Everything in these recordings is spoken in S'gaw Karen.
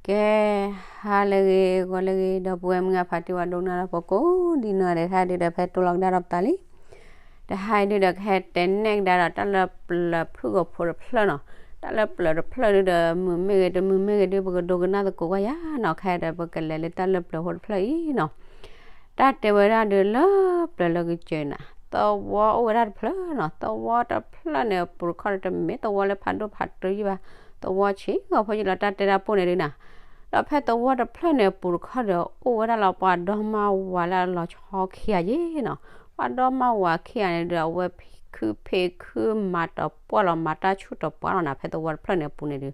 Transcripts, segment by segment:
ကဲ, ဟါလၢအဂ့ၤ ဂီၤလၢအဂ့ၤ ဒီပုၢ်ဝဲၢ်မုၣ်ခွါ ဖါတံၢ်ဝဲဒိကနၣ်တၢ်ဖိကိးဒံနီၢ်ဂၤဒဲး တဟါဒုဒီး ဖဲတိၢ်လီၤကဒါဒီးပသးလံ. တဟါအံၤဒုဒီး ကဟဲတဲနဲၣ်ကဒါဒီးတၢ်လၢပျၢၤဖုၣ်ကိာ်ဖိတဖျၢၣ်နီၤ. တၢ်လၢပျၢၤတဖျၢၣ်ဒုဒီး မုာ်မ့ၢ်ဂ့ၤ တမုာ်မ့ၢ်ဂ့ၤဒု ပကဒိကနၣ်သကိးကွၢ်ယၤနီၤ. ခဲအံၤဒီး ပကလဲၤလၢတၢ်လၢပျၢၤဖိတဖျၢၣ်အံၤနီၤ. တၢ်တဲဝဲဒၣ်ဒုလၢပျၢၤလၢကစၢၤနၤ, သဝီအိၣ်ဝဲဒၣ်တဖျၢၣ်နီၤ. သဝီတဖျၢၣ်န့ၣ် အပူၤတခီဒီး တမ့ၢ်သဝီလၢဖးဒိၣ်ဖးတၢၢ်ယံၤဘၣ်, သဝီဆံးဂီၤဖိယံၤလီၤ. တၢ်တဲတၢ်ပိၢ်န့ၣ်ဒုနီၤ. ဒီးဖဲသဝီတဖျၢၣ်န့ၣ် အပူၤတခီဒီး အိၣ်ဝဲဒၣ်လၢပှၤဒီမါဝၤလၢအလီၤဆီခံဂၤယ့ၣ်နီၤ. ပှၤဒီမါဝၤခံဂၤန့ၣ်ဒုဒီး အဝဲဖံးခုဖံးခုမၤတပှၢ်လီၤ, မၤတၢ်ဆူၣ်တပှၢ်လီၤနၤ, ဖဲသဝီတဖျၢၣ်န့ၣ်အပူၤန့ၣ်ဒု.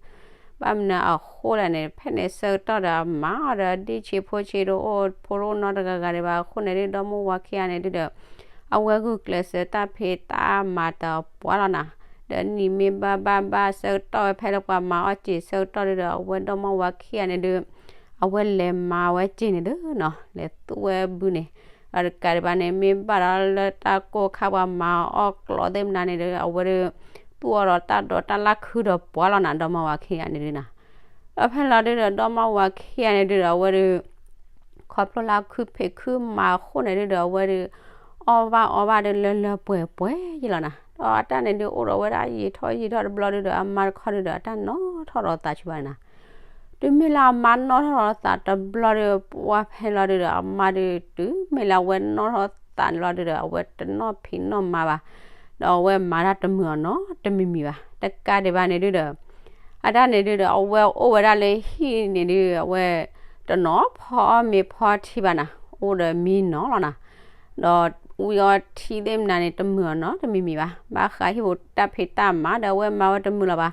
ဘၣ်မနုၤအဃိလဲၣ်န့ၣ် ဖဲန့ၣ်ဆၢကတီၢ်ဒီး အမါအီၤဒီး အဒံၣ်ဆံးဖိဆံး တအိၣ်ဖိတအိၣ်နီတဂၤဂၤဒံးဘၣ်. အဃိန့ၣ်ဒု ဒီမါဝၤခံဂၤန့ၣ်ဒုဒီး အဝဲဂုာ်ကျဲးစၢးတၢ်ဖံးတၢ်မၤတပှၢ်လီၤနၤ. ဒီးနံၤမ့ၢ်ဘၣ်ဘၣ်ဘၣ်ဆၢကတီၢ်ဝဲ ဖဲလၢပှၤမၤအီၣ်စ့ၤဆၢကတီၢ်ဒုဒီး အဝဲဒီမါဝၤခံဂၤန့ၣ်ဒု အဝဲလဲၤမၤဝဲစ့ၤန့ၣ်ဒုနီၤ, လဲၤသူဝဲဘုန့ၣ်. ဒီးတကးဒံးဘၣ်န့ၣ် မ့ၢ်ဘၣ်ဒီးလၢတၢ်ကိၢ်ခါပှၤမၤအီၣ်ကျိးသ့ၣ်မနုၤန့ၣ်ဒု အဝဲဒု သူအီၤဒီးတၢ်ဒိးတၢ်လၢ်ခုဒီးပှၢ်လီၤနၤ, ဒီမါဝၤခံဂၤန့ၣ်ဒုနီၤ. ဒီးဖဲလီၤဒုဒီး ဒီမါဝၤခံဂၤန့ၣ်ဒုဒီး အဝဲဒု ခီဖျိလၢအခုဖံးခုမၤအဃိန့ၣ်ဒုဒီး အဝဲဒု အီၣ်ဘၣ်အီဘၣ်ဒုလၢလၢပှဲၤပှဲၤယ့ၣ်လီၤနၤ. ဒီးအတၢ်န့ၣ်ဒု အိၣ်ဒီးဝဲဒၣ်ယံာ်ထီၣ်ယံာ်ထီၣ်တဘျီဒုဒီး အမါတခီဒုဒီး အတၢ်နီၣ်ထီၣ်ဒီးသးဆူၣ်ဘၣ်နၤ. တုၤမ့ၢ်လၢအမါနီၣ်ထီၣ်ဒီးသးတဘျီဒု ပှၢ်ဖဲလီၤဒုဒီး အမါဒု တုၤမ့ၢ်လၢအဝဲနီၣ်ထီၣ်သးန့ၣ်လီၤဒုဒီး အဝဲတနီၣ်ဖံးနီၣ်မၤဘၣ်, ဒီးအဝဲမၤတၢ်တမုာ်အီၤနီတမံၤမံၤဘၣ်. တကးဒံးဘၣ်န့ၣ်ဒုဒီး အတၢ်န့ၣ်ဒုဒီး အဝဲအိၣ်ဝဲဒၣ်လၢဟံၣ်န့ၣ်ဒု အဝဲတနီၣ်ဖီအီၣ်မ့ၤဖီထံဘၣ်နၤ, အိၣ်ဒီးမံနီၣ်လီၤနၤ. ဒီးဝံအီထံသ့ၣ်မနုၤန့ၣ် တမုာ်အီၤနီတမံၤမံၤဘၣ်. ဘၣ်ဃးဟံၣ်ပူၤတၢ်ဖံးတၢ်မၤဒီး အဝဲမၤဝဲတမုာ်လီၤဘၣ်.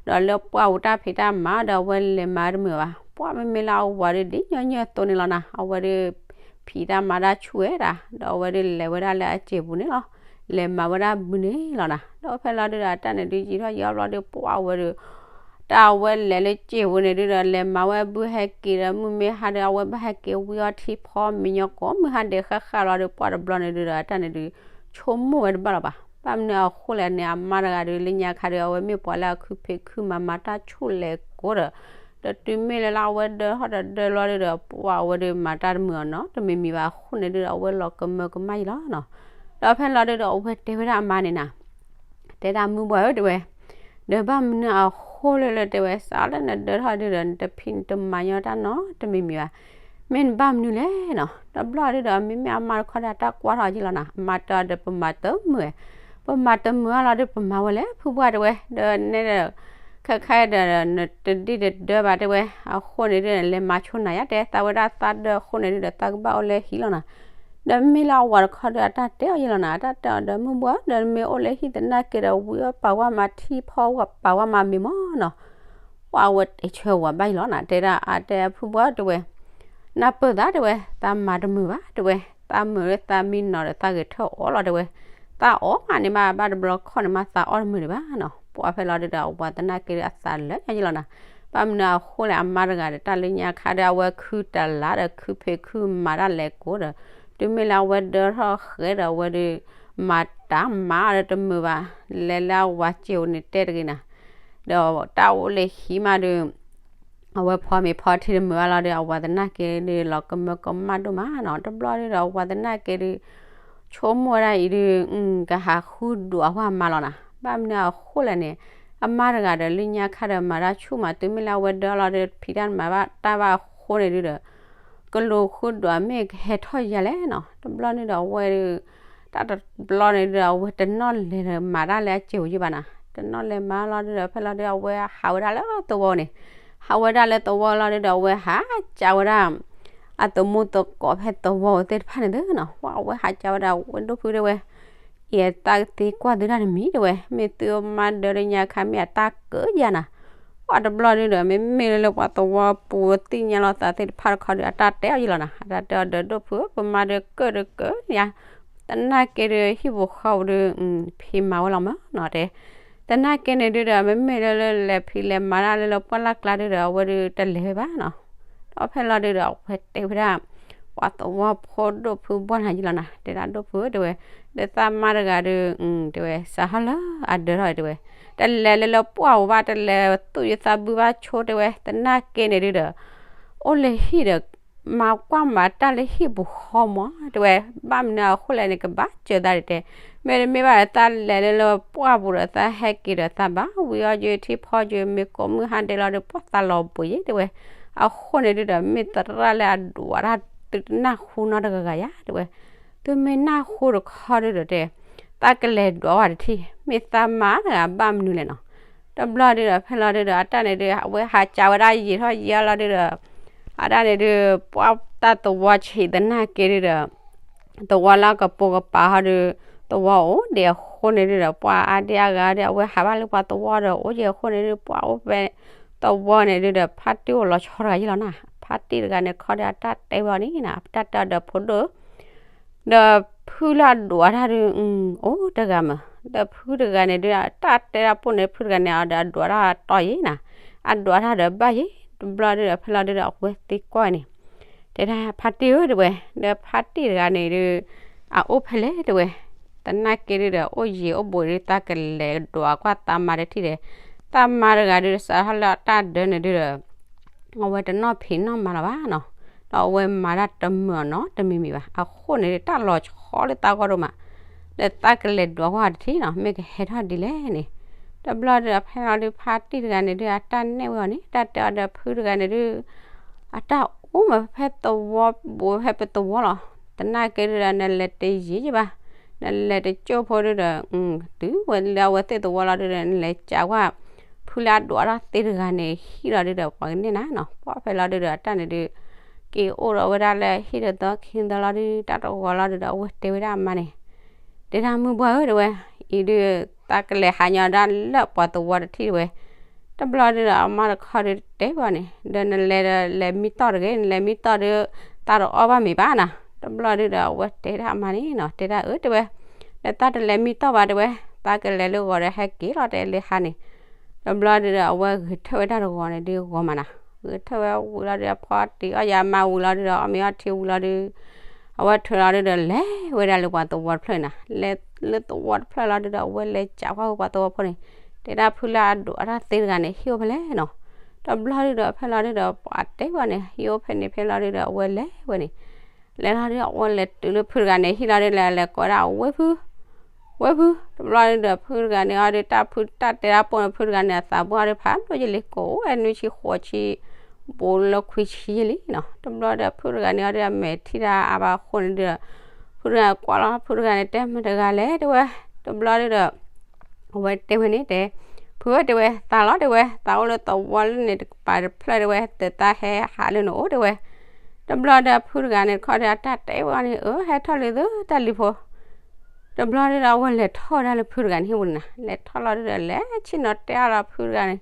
ဒီးလၢပှၢ်ပူၤတၢ်ဖံးတၢ်မၤဒီး အဝဲလဲၤမၤဝဲတမုာ်ဘၣ်. ပှၢ်မ့မ့ၢ်လၢအဝၤဒု ဒ်ညီညီသိးန့ၣ်လီၤနၤ, အဝဲဒု ဖံးတၢ်မၤတၢ်ဆူၣ်ဝဲဒၣ်, ဒီးအဝဲဒုလဲၤဝဲဒၣ်လၢအစ့ၤပူၤန့ၣ်လီၤ. လဲၤမၤဝဲဒၣ်ဘုန့ၣ်လီၤနၤ. ဒီးဖဲလီၤဒုဒီး အတၢ်န့ၣ်ဒု ယံာ်ထီၣ်ယံာ်ထီၣ်ဘျီဒု ပှၢ်ဝဲဒု တၢ်အဝဲလဲၤလၢစ့ၤပူၤန့ၣ်ဒုဒီး လဲၤမၤဝဲဘုဟဲက့ၤဒီး မုၢ်မ့ၢ်ဟါဒီး အဝဲဘၣ်ဟဲက့ၤဝံအီထံဖီမ့ၤညီကိးမုၢ်ဟါဒဲးဃၣ်ဃၣ်လီၤဒု ပှၢ်တဘျီန့ၣ်ဒုဒီး အတၢ်န့ၣ်ဒု ဆိကမိၣ်ဝဲတဘၣ်လီၤဘၣ်. ဘၣ်မနုၤအဃိလဲၣ်န့ၣ် အမါတဂၤဒု လၢညါခါဒု အဝဲမ့ၢ်ပှၤလၢအခုဖံးခုမၤ မၤတၢ်ဆူၣ်လဲၤကိးဒီး ဒီးတုၤမ့ၢ်လၢလၢအဝဲဒၢထီၣ်ဒီးဒၢလီၤဒုဒီး ပှၢ်အဝဲဒု မၤတၢ်တမုာ်အီၤနီတမံၤမံၤဘၣ်အဃိန့ၣ်ဒုဒီး အဝဲလီၤကမၢကမၣ်ယံၤလီၤနီၤ. ဒီးဖဲလီၤဒုဒီး အဝဲတဲဝဲဒၣ်အမါန့ၣ်နၤ, တဲဒၣ်မုၢ်ဘှီၣ်ဧၢ တဲဝဲ, ဒီးဘၣ်မနုၤအဃိလဲၣ်လၢတဲဝဲ စးလၢနဒၢထီၣ်ဒုဒီး နတဖံးနတမၤညီတၢ်နီတမံၤမံၤဘၣ်. မ့ၢ်နဘၣ်မနုၤလဲၣ်နီၤ. တဘျီဒုဒီး မ့မ့ၢ်အမါတခီဒီး တၢ်ကွၢ်ထီၣ်ယံၤလီၤနၤ. အမါတဲအီၤဒီး ပမၤတမုာ်ဝဲ, ပမၤတမုာ်အါလီၤဒု ပမၤဝဲလဲၣ် ဖုဘှီၣ်တဲဝဲ, ဒီးနဲဒီး ခဲခါဒီး နတဒံၣ်တဒၢဘၣ်တဲဝဲ, အဃိန့ၣ်ဒု လဲၤမၤဆိနၤယါတဲ, သးဝဲဒၣ်သးဒၢအဃိန့ၣ်ဒုဒီး သးကဘၣ်အိၣ်လၢဟံၣ်လီၤနၤ. ဒီးမ့ၢ်လၢအဝၤတခီဒီး အတၢ်တဲအီၤယံၤလီၤနၤ, အတၢ်တဲအီၤဒီး မုၢ်ဘှီၣ် ဒီးနမ့ၢ်အိၣ်လၢဟံၣ်သနာ်က့ဒီး ဝံအီၣ်ပာ်ဝဲမၤထံဖီဝဲပာ်ဝဲမၤမ့ၤမီၢ်နီၤ. ပှၢ်အဝဲတဲဆၢဝၤဘၣ်ယံၤလီၤနၤ, တဲဒၣ်အတဲဖုဘှီၣ်တဲဝဲ, နၢ်ပၢၢ်သးတဲဝဲ, သးမၤတမုာ်ဘၣ်တဲဝဲ, သးမုာ်လၢသးမံနီၤဒီး သးဂဲၤထၢၣ်အီၣ်လီၤတဲဝဲ, သးအီၣ်မးန့ၣ်မး ဘၣ်တဘျီခီၣ်န့ၣ်မး သးအီၣ်တမုာ်ဒံးဘၣ်နီၤ. ပှၢ်ဖဲလီၤဒုဒီး အဝၤသနာ်က့ဒု အသးလၢညါယံၤလီၤနၤ. ဘၣ်မနုၤအဃိလဲၣ် အမါတဂၤဒီး တၢ်လၢညါခါဒီး အဝဲခုတလးဒီး ခုဖံးခုမၤတၢ်လဲၤကိးဒီး တုၤမ့ၢ်လၢအဝဲဒၢထီၣ်ဃဲဒီး အဝဲဒု မၤတၢ်မၤဒီးတမုာ်ဘၣ်, လဲၤလၢအဝၤစ့ၤအိၣ်န့ၣ်တဲတဂ့ၤနၤ. ဒီးတၢ်အိၣ်လၢဟံၣ်မးဒု အဝဲဖီမ့ၤဖီထံတမုာ်ဘၣ်လီၤဒီး အဝၤသနာ်က့ဒု လီၤကမၢကမၣ်ဒိၣ်မးနီၤ. တဘျီဒုဒီး အဝၤသနာ်က့ဒု ဆိကမိၣ်ဝဲဒၣ်အံၤဒု ကဟးဃုဒွးဝဲအမါလီၤနၤ. ဘၣ်မနုၤအဃိလဲၣ်န့ၣ် အမါတဂၤဒီး လၢညါခါဒီး မၤတၢ်ဆူၣ်မး တုၤမ့ၢ်လၢအဝဲဒၢလီၤဒီး ဖံးတၢ်မၤဘၣ်တၢ်ဘၣ်အဃိန့ၣ်ဒုဒီး ကလူၤဃုဒွးမ့ၢ်ကဟဲထီၣ်ယၤလဲၣ်နီၤ. တဘျီန့ၣ်ဒီး အဝဲဒု တၢ်တဘျီန့ၣ်ဒုဒီး အဝဲတနီၣ်လဲၤမၤတၢ်လၢအစ့ၤအိၣ်ယံၤဘၣ်နၤ. တနီၣ်လဲၤမၤလီၤဒုဒီး ဖဲလီၤဒု အဝဲဟးဝဲဒၣ်လၢသဝီန့ၣ်, ဟးဝဲဒၣ်လၢသဝီလီၤဒုဒီး အဝဲဟးကးဝဲဒၣ် အသမူသကိးဖဲသဝီသ့ၣ်တဖၣ်န့ၣ်သ့နီၤ. ပှၢ်အဝဲဟးကးဝဲဒၣ် ဝဲဒိၣ်ဖုတဲဝဲ, အံၤသးကသ့ကွၢ်သုတၢ်တမံၤတဲဝဲ, မ့ၢ်သုမါဒၢလၢညါခါ မ့ၢ်အတၢ်ကၢယၤနၤ. ပှၢ်တဘျီဒုဒီး မ့မ့ၢ်လၢပှၤသဝီပူၤသ့ၣ်ညါလီၤသးသ့ၣ်တဖၣ်တခီဒု အတၢ်တဲအီၤယံၤလီၤနၤ. အတၢ်တဲအီၤဒီး ဒိၣ်ဖုဧၢ ပမါဒၢကၢၣ်ဒုကၢၣ်ယၤ, သနာ်က့ဒု ဟံၣ်ပူၤဃီပူၤဒု ဖံးမၤဝဲလီၤမးနီၤတဲ သနာ်က့န့ၣ်ဒုဒီး မ့မ့ၢ်လၢလၢလဲၤဖံးလဲၤမၤတၢ်လၢလၢပှၢ်လၢ်ကျါဒုဒီး အဝဲဒုတလဲၤဝဲဘၣ်နီၤ. ဒီးဖဲလီၤဒုဒီး အဝဲတဲဝဲဒၣ် ပှၤသဝီဖိဒိၣ်ဖုဘှီၣ်နၤယံၤလီၤနၤ, တဲဒၣ်ဒိၣ်ဖုဧၢတဲဝဲ, ဒီးသးမါတဂၤဒု တဲဝဲ စးထီၣ်လၢအဒၢထီၣ်တဲဝဲ, တလဲၤလၢလၢပှၢ်ပူၤဘၣ်, တလဲၤသူၣ်ယသးဘုဘၣ်ဆိ တဲဝဲ, သနာ်က့န့ၣ်ဒုဒီး အိၣ်လၢဟံၣ်ဒီး မၤကွၢ်မၤတၢ်လၢဟံၣ်ပူၤဃီမး တဲဝဲ, ဘၣ်မနုၤအဃိလဲၣ်န့ၣ် ကဘၣ်စၢၤသးဒံးတဲ, မ့တမ့ၢ်ဘၣ်ဒီး သးလဲၤလၢလၢပှၢ်ပူၤဒီး သးဟဲက့ၤဒီး သးဘၣ်ဝံၤအီၤယုာ်ထံဖီယုာ် မ့ၢ်ကိးမုၢ်ဟါဒဲးလီၤဒီး ပှၢ်သးလီၤဘှံးယဲ တဲဝဲ, အဃိန့ၣ်ဒုဒီး မ့ၢ်သရၣ်လၢအဒွးတၢ် သုတနၢ်ဟူနီတဂၤဂၤယါ တဲဝဲ, သုမ့ၢ်နၢ်ဟူတခီဒုဒီးတဲ သးကလဲၤဒွးဝဲတထံၣ် မ့ၢ်သးမၤတဂၤဘၣ်မနုၤလဲၣ်နီၤ, တဘျီဒုဒီး ဖဲလီၤဒုဒီး အတၢ်န့ၣ်ဒု အဝဲဟးကးဝဲဒၣ်ယံာ်ထီၣ်ယံာ်အါလီၤဒုဒီး အတၢ်န့ၣ်ဒု ပှၢ်တၢ်သဝီဆံးသနာ်က့ဒုဒီး သဝီလၢကပိာ်ကပၤဟီဒု သဝီအိၣ်ဒံးအဃိန့ၣ်ဒုဒီး ပှၢ်အါဒံအါဂၤဒီး အဝဲဟးဘၣ်လၢပှၤသဝီဒီး အိၣ်ယံာ်အဃိန့ၣ်ဒု ပှၢ်အိၣ်ဖဲသဝီန့ၣ်ဒုဒီး ဖါတံၢ်အိၣ်လီၤဆီတဂၤယံာ်လီၤနၤ, ဖါတံၢ်တဂၤန့ၣ် ခီဒီးအတၢ်တဲဝဲအီၤန့ၣ်နၤ, တၢ်တဲအီၤဒီးဖိဒိၣ် ဒီးဖုလၢအဒွးတၢ်ဒု အိၣ်တဂၤမး, ဒီးဖုတဂၤန့ၣ်ဒု တၢ်တဲတၢ်ပိၢ်န့ၣ် ဖုတဂၤန့ၣ် အဒီးအဒွးတၢ်တီယံာ်နၤ, အဒွးတၢ်ဒီးဘၣ်ယံာ်, တဘျီဒုဒီး ဖဲလီၤဒုဒီး အဝဲသံကွၢ်န့ၣ် တဲဒၣ်ဖါတံၢ်ဧၢ တဲဝဲ, ဒီးဖါတံၢ်တဂၤန့ၣ်ဒု အအိၣ်ဖဲလဲၣ် တဲဝဲ, သနာ်က့ဒုဒီး အိၣ်ယံာ်အိၣ်ဘူးဒု သးကလဲၤဒွးကွၢ်သးမါတထံၣ်ဒီး, သးမါတဂၤဒု စးထီၣ်လၢအတၢ်ဒၢန့ၣ်ဒုဒီး အဝဲတနီၣ်ဖံးနီၣ်မၤလၢၤဘၣ်နီၤ, ဒီးအဝဲမၤတၢ်တမုာ်အီၤနီတမံၤမံၤဘၣ်, အဃိန့ၣ်ဒု တၢ်လီၤဆီလၢသးဂီၢ်ဒိၣ်မး, ဒီးသးကလဲၤဒွးကွၢ်တထံၣ်နီၤ မ့ၢ်ကဟဲထီၣ်ဒ်လဲၣ်န့ၣ်, တဘျီဒုဒီး ဖဲလီၤဒု ဖါတံၢ်တဂၤန့ၣ်ဒု အတၢ်နဲၣ်ဝဲအီၤန့ၣ် တၢ်တဲအီၤဒီးဖုတဂၤန့ၣ်ဒု အတၢ်အိၣ်မးဖဲသဝီ ဘူးဖဲပသဝီလီၤ, သနာ်က့ဒုဒီး နလဲၤတယံာ်ယံာ်ဘၣ်, နလဲၤတကၠိၢ်ဖိဒုဒီး တုၤဝဲလၢအဝဲသ့ၣ်သဝီလီၤဒုဒီး နလဲၤကးကွၢ် ဖုလၢအဒွးတၢ်သ့တဂၤန့ၣ် ဟံၣ်လီၤဒုဒီး ပှၤကန့ၢ်နၤနီၤ, ပှၢ်ဖဲလီၤဒုဒီး အတၢ်န့ၣ်ဒု က့ၤအိၣ်ဒီးဝဲဒၣ်လၢဟံၣ်တသီခံသီလီၤဒု တၢ်တဂီၤလီၤဒုဒီး အဝဲတဲဝဲဒၣ်အမါန့ၣ် တဲဒၣ်မုၢ်ပှၢ်ဧၢ တဲဝဲ, အံၤဒု သးကလဲၤဟးညီဒၣ်လၢပှၤသဝီတထံၣ် တဲဝဲ, တဘျီဒုဒီး အမါတခီဒုတဲဘၣ်န့ၣ် ဒီးနလဲၤဒီးလဲၤမံတီၢ်တဂ့ၤ, နလဲၤမံတီၢ်ဒု သးတအီၣ်ဘၣ်မ့ၤဘၣ်နၤ, တဘျီဒုဒီး အဝဲတဲဒၣ်အမါန့ၣ်နီၤ တဲဒၣ်အၢ တဲဝဲ, ဒီးသးတလဲၤမံတီၢ်ဘၣ် တဲဝဲ, သးကလဲၤလၢဂီၤဒီးဟဲက့ၤလီၤ တဲလၢဟါန့ၣ်, တဘျီဒုဒီး အဝဲဂဲၤထၢၣ်ဝဲတၢ်တဂီၤန့ၣ်ဒုဂီၤမးနၤ, ဂဲၤထၢၣ်ဝဲဝံၤလီၤဒုဒီး ဖီတံၢ်အီၣ်ယၤမါဝံၤလီၤဒုဒီး အီၣ်မ့ၤအီထံဝံၤလီၤဒု အဝဲထုးလီၤဒုဒီး လဲၤဝဲဒၣ်လၢပှၤသဝီတဖျၢၣ်နၤ, လဲၤလၢသဝီတဖျၢၣ်လီၤဒုဒီး အဝဲလဲၤကးကွၢ်ဝဲပှၤသဝီဖိန့ၣ်, တဲဒၣ်ဖုလၢအဒွးတၢ်သ့တဂၤန့ၣ် ဟံၣ်အိၣ်ဖဲလဲၣ်နီၤ, တဘျီဒုဒီး ဖဲလီၤဒုဒီး ပှၤတဲဝဲန့ၣ် ဟံၣ်အိၣ်ဖဲန့ၣ် ဖဲလီၤဒုဒီး အဝဲလဲၤဝဲန့ၣ် လဲၤလီၤဒု အဝဲလဲၤတုၤလၢဖုတဂၤန့ၣ် ဟံၣ်လီၤဒု လဲၤလဲၤကိးဒၣ်ဝဲဖု ဝဲဖု တဘျီဒုဒီး ဖုတဂၤန့ၣ်အီၤဒု တၢ်ဖုတၢ်တဲတၢ်ပိၢ်န့ၣ် ဖုတဂၤန့ၣ် အသးပှၢ်ဒု ဖးဒိၣ်ယဲလံ ကိးအိၣ်ဝဲနွံဆံဃိးဆံ ဘူးလၢခွံဆံယဲလံနီၤ, တဘျီဒီး ဖုတဂၤန့ၣ်အီၤဒု အမဲာ်ထံၣ်တၢ်အါဘၣ်အဃိန့ၣ်ဒုဒီး ဖုတဂၤကွၢ်လီၤ ဖုတဂၤန့ၣ် တဲမတၤတဂၤလဲၣ် တဲဝဲ, တဘျီဒုဒီး အဝဲတဲဝဲန့ၣ်တဲ, ဖုဧၢ တဲဝဲ, သးလီၤ တဲဝဲ, သးအိၣ်လၢသဝီလၢန့ၣ်တကပၤတဖျၢၣ် တဲဝဲ, တသးဟဲဟးလၢနအိၣ် တဲဝဲ, တဘျီဒီး ဖုတဂၤန့ၣ်တခီဒီး အတၢ်တဲဝဲန့ၣ် အၢ ဟဲထီၣ်လံသုတၢ်လံၤဖိ တဘျီဒုဒီး အဝဲလဲၤထီၣ်ဝဲဒၣ်လၢဖုတဂၤန့ၣ်ဟံၣ်ပူၤန့ၣ်နၤ, လဲၤထီၣ်လီၤဒုဒီး လဲၤဆ့ၣ်နီၤတဲအါလီၤဖုတဂၤန့ၣ်,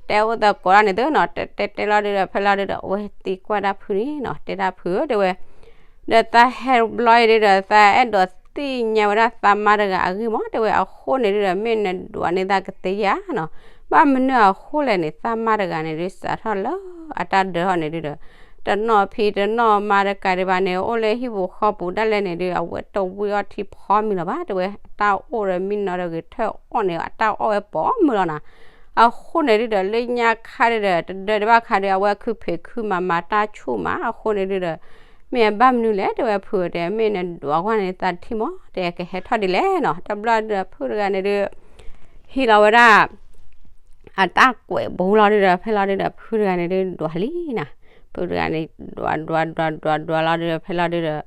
တဲအိၣ်သကိးတၢ်န့ၣ်သုနီၤ, တဲတဲတဲလီၤဒုဒီး ဖဲလီၤဒုဒီး အဝဲသံကွၢ်ဒၣ်ဖုန့ၣ်နီၤ, တဲဒၣ်ဖုဧၢ တဲဝဲ, ဒီးသးဟဲတဘျီအံၤဒုဒီး သးအဲၣ်ဒိးသ့ၣ်ညါဝဲဒၣ်သးမါတဂၤအဂ့ၢ်မး တဲဝဲ, အဃိန့ၣ်ဒုဒီး မ့ၢ်နဒွးန့ၢ်သးကသ့ဧါနီၤ, ဘၣ်မနုၤအဃိလဲၣ်န့ၣ် သးမါတဂၤန့ၣ်ဒု စးထီၣ်လၢအတၢ်ဒၢထီၣ်န့ၣ်ဒုဒီး တနီၣ်ဖံးတနီၣ်မၤတကးဒံးဘၣ်န့ၣ် အိၣ်လၢဟံၣ်ပူၤဃီပူၤဒၣ်လဲာ်န့ၣ်ဒု အဝဲတဝံအီထံဖီမံၤလီၤဘၣ် တဲဝဲ, အတၢ်အိၣ်ဒီးမံနီၤဒီးဂဲၤထၢၣ်အီၣ်န့ၣ် အတၢ်အီၣ်ဝဲပိာ်မုၣ်လီၤနၤ, အဃိန့ၣ်ဒုဒီး လၢညါခါဒုဒီး တဒၢဒံးဘၣ်ခါဒု အဝဲခုဖံးခုမၤမၤတၢ်ဆူၣ်မး အဃိန့ၣ်ဒုဒီး မ့ၢ်အဘၣ်မနုၤလဲၣ် တဲဝဲဖုဧၢ တဲ မ့ၢ်နဒွးကွၢ်န့ၣ်သးတထံၣ်မး တဲကဟဲထီၣ်ဒ်လဲၣ်နီၤ, တဘျီဒုဒီး ဖုတဂၤန့ၣ်ဒု ဟံးလီၤဝဲဒၣ် အတၢ်ကွဲးဘူးလီၤဒုဒီး ဖဲလီၤဒုဒီး ဖုတဂၤန့ၣ်ဒု ဒွးလံနၤ, ဖုတဂၤန့ၣ် ဒွးဒွးဒွးဒွးဒွးလီၤဒုဒီး ဖဲလီၤဒုဒီး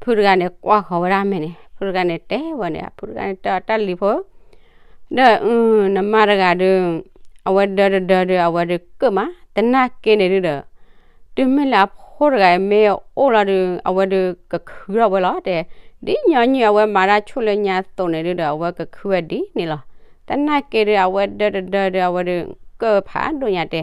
ဖုတဂၤန့ၣ်ကွၢ်ဃီၤဝဲဒၣ်မဲာ်န့ၣ် ဖုတဂၤန့ၣ်တဲဝဲန့ၣ် ဖုတဂၤန့ၣ်တဲအီၤတၢ်လံၤဖိ ဒီး နမါတဂၤဒု အဝဲဒၢတဒၢဒု အဝဲဒုကၢၣ်မး သနာ်က့န့ၣ်ဒုဒီး တုၤမ့ၢ်လၢအဖိတဂၤအံၤမ့ၢ်အိၣ်လီၤဒု အဝဲဒုကခုထီၣ်ဝဲလီၤ တဲ, ဒ်ညီနုၢ်အဝဲမၤတၢ်ဆူၣ်လၢညါအသိးန့ၣ်ဒုဒီး အဝဲကခုဝဲဒ်န့ၣ်လီၤ. သနာ်က့ဒု အဝဲဒၢတဒၢဒု အဝဲဒုကၢၣ်ဖးဒိၣ်ညါတဲ,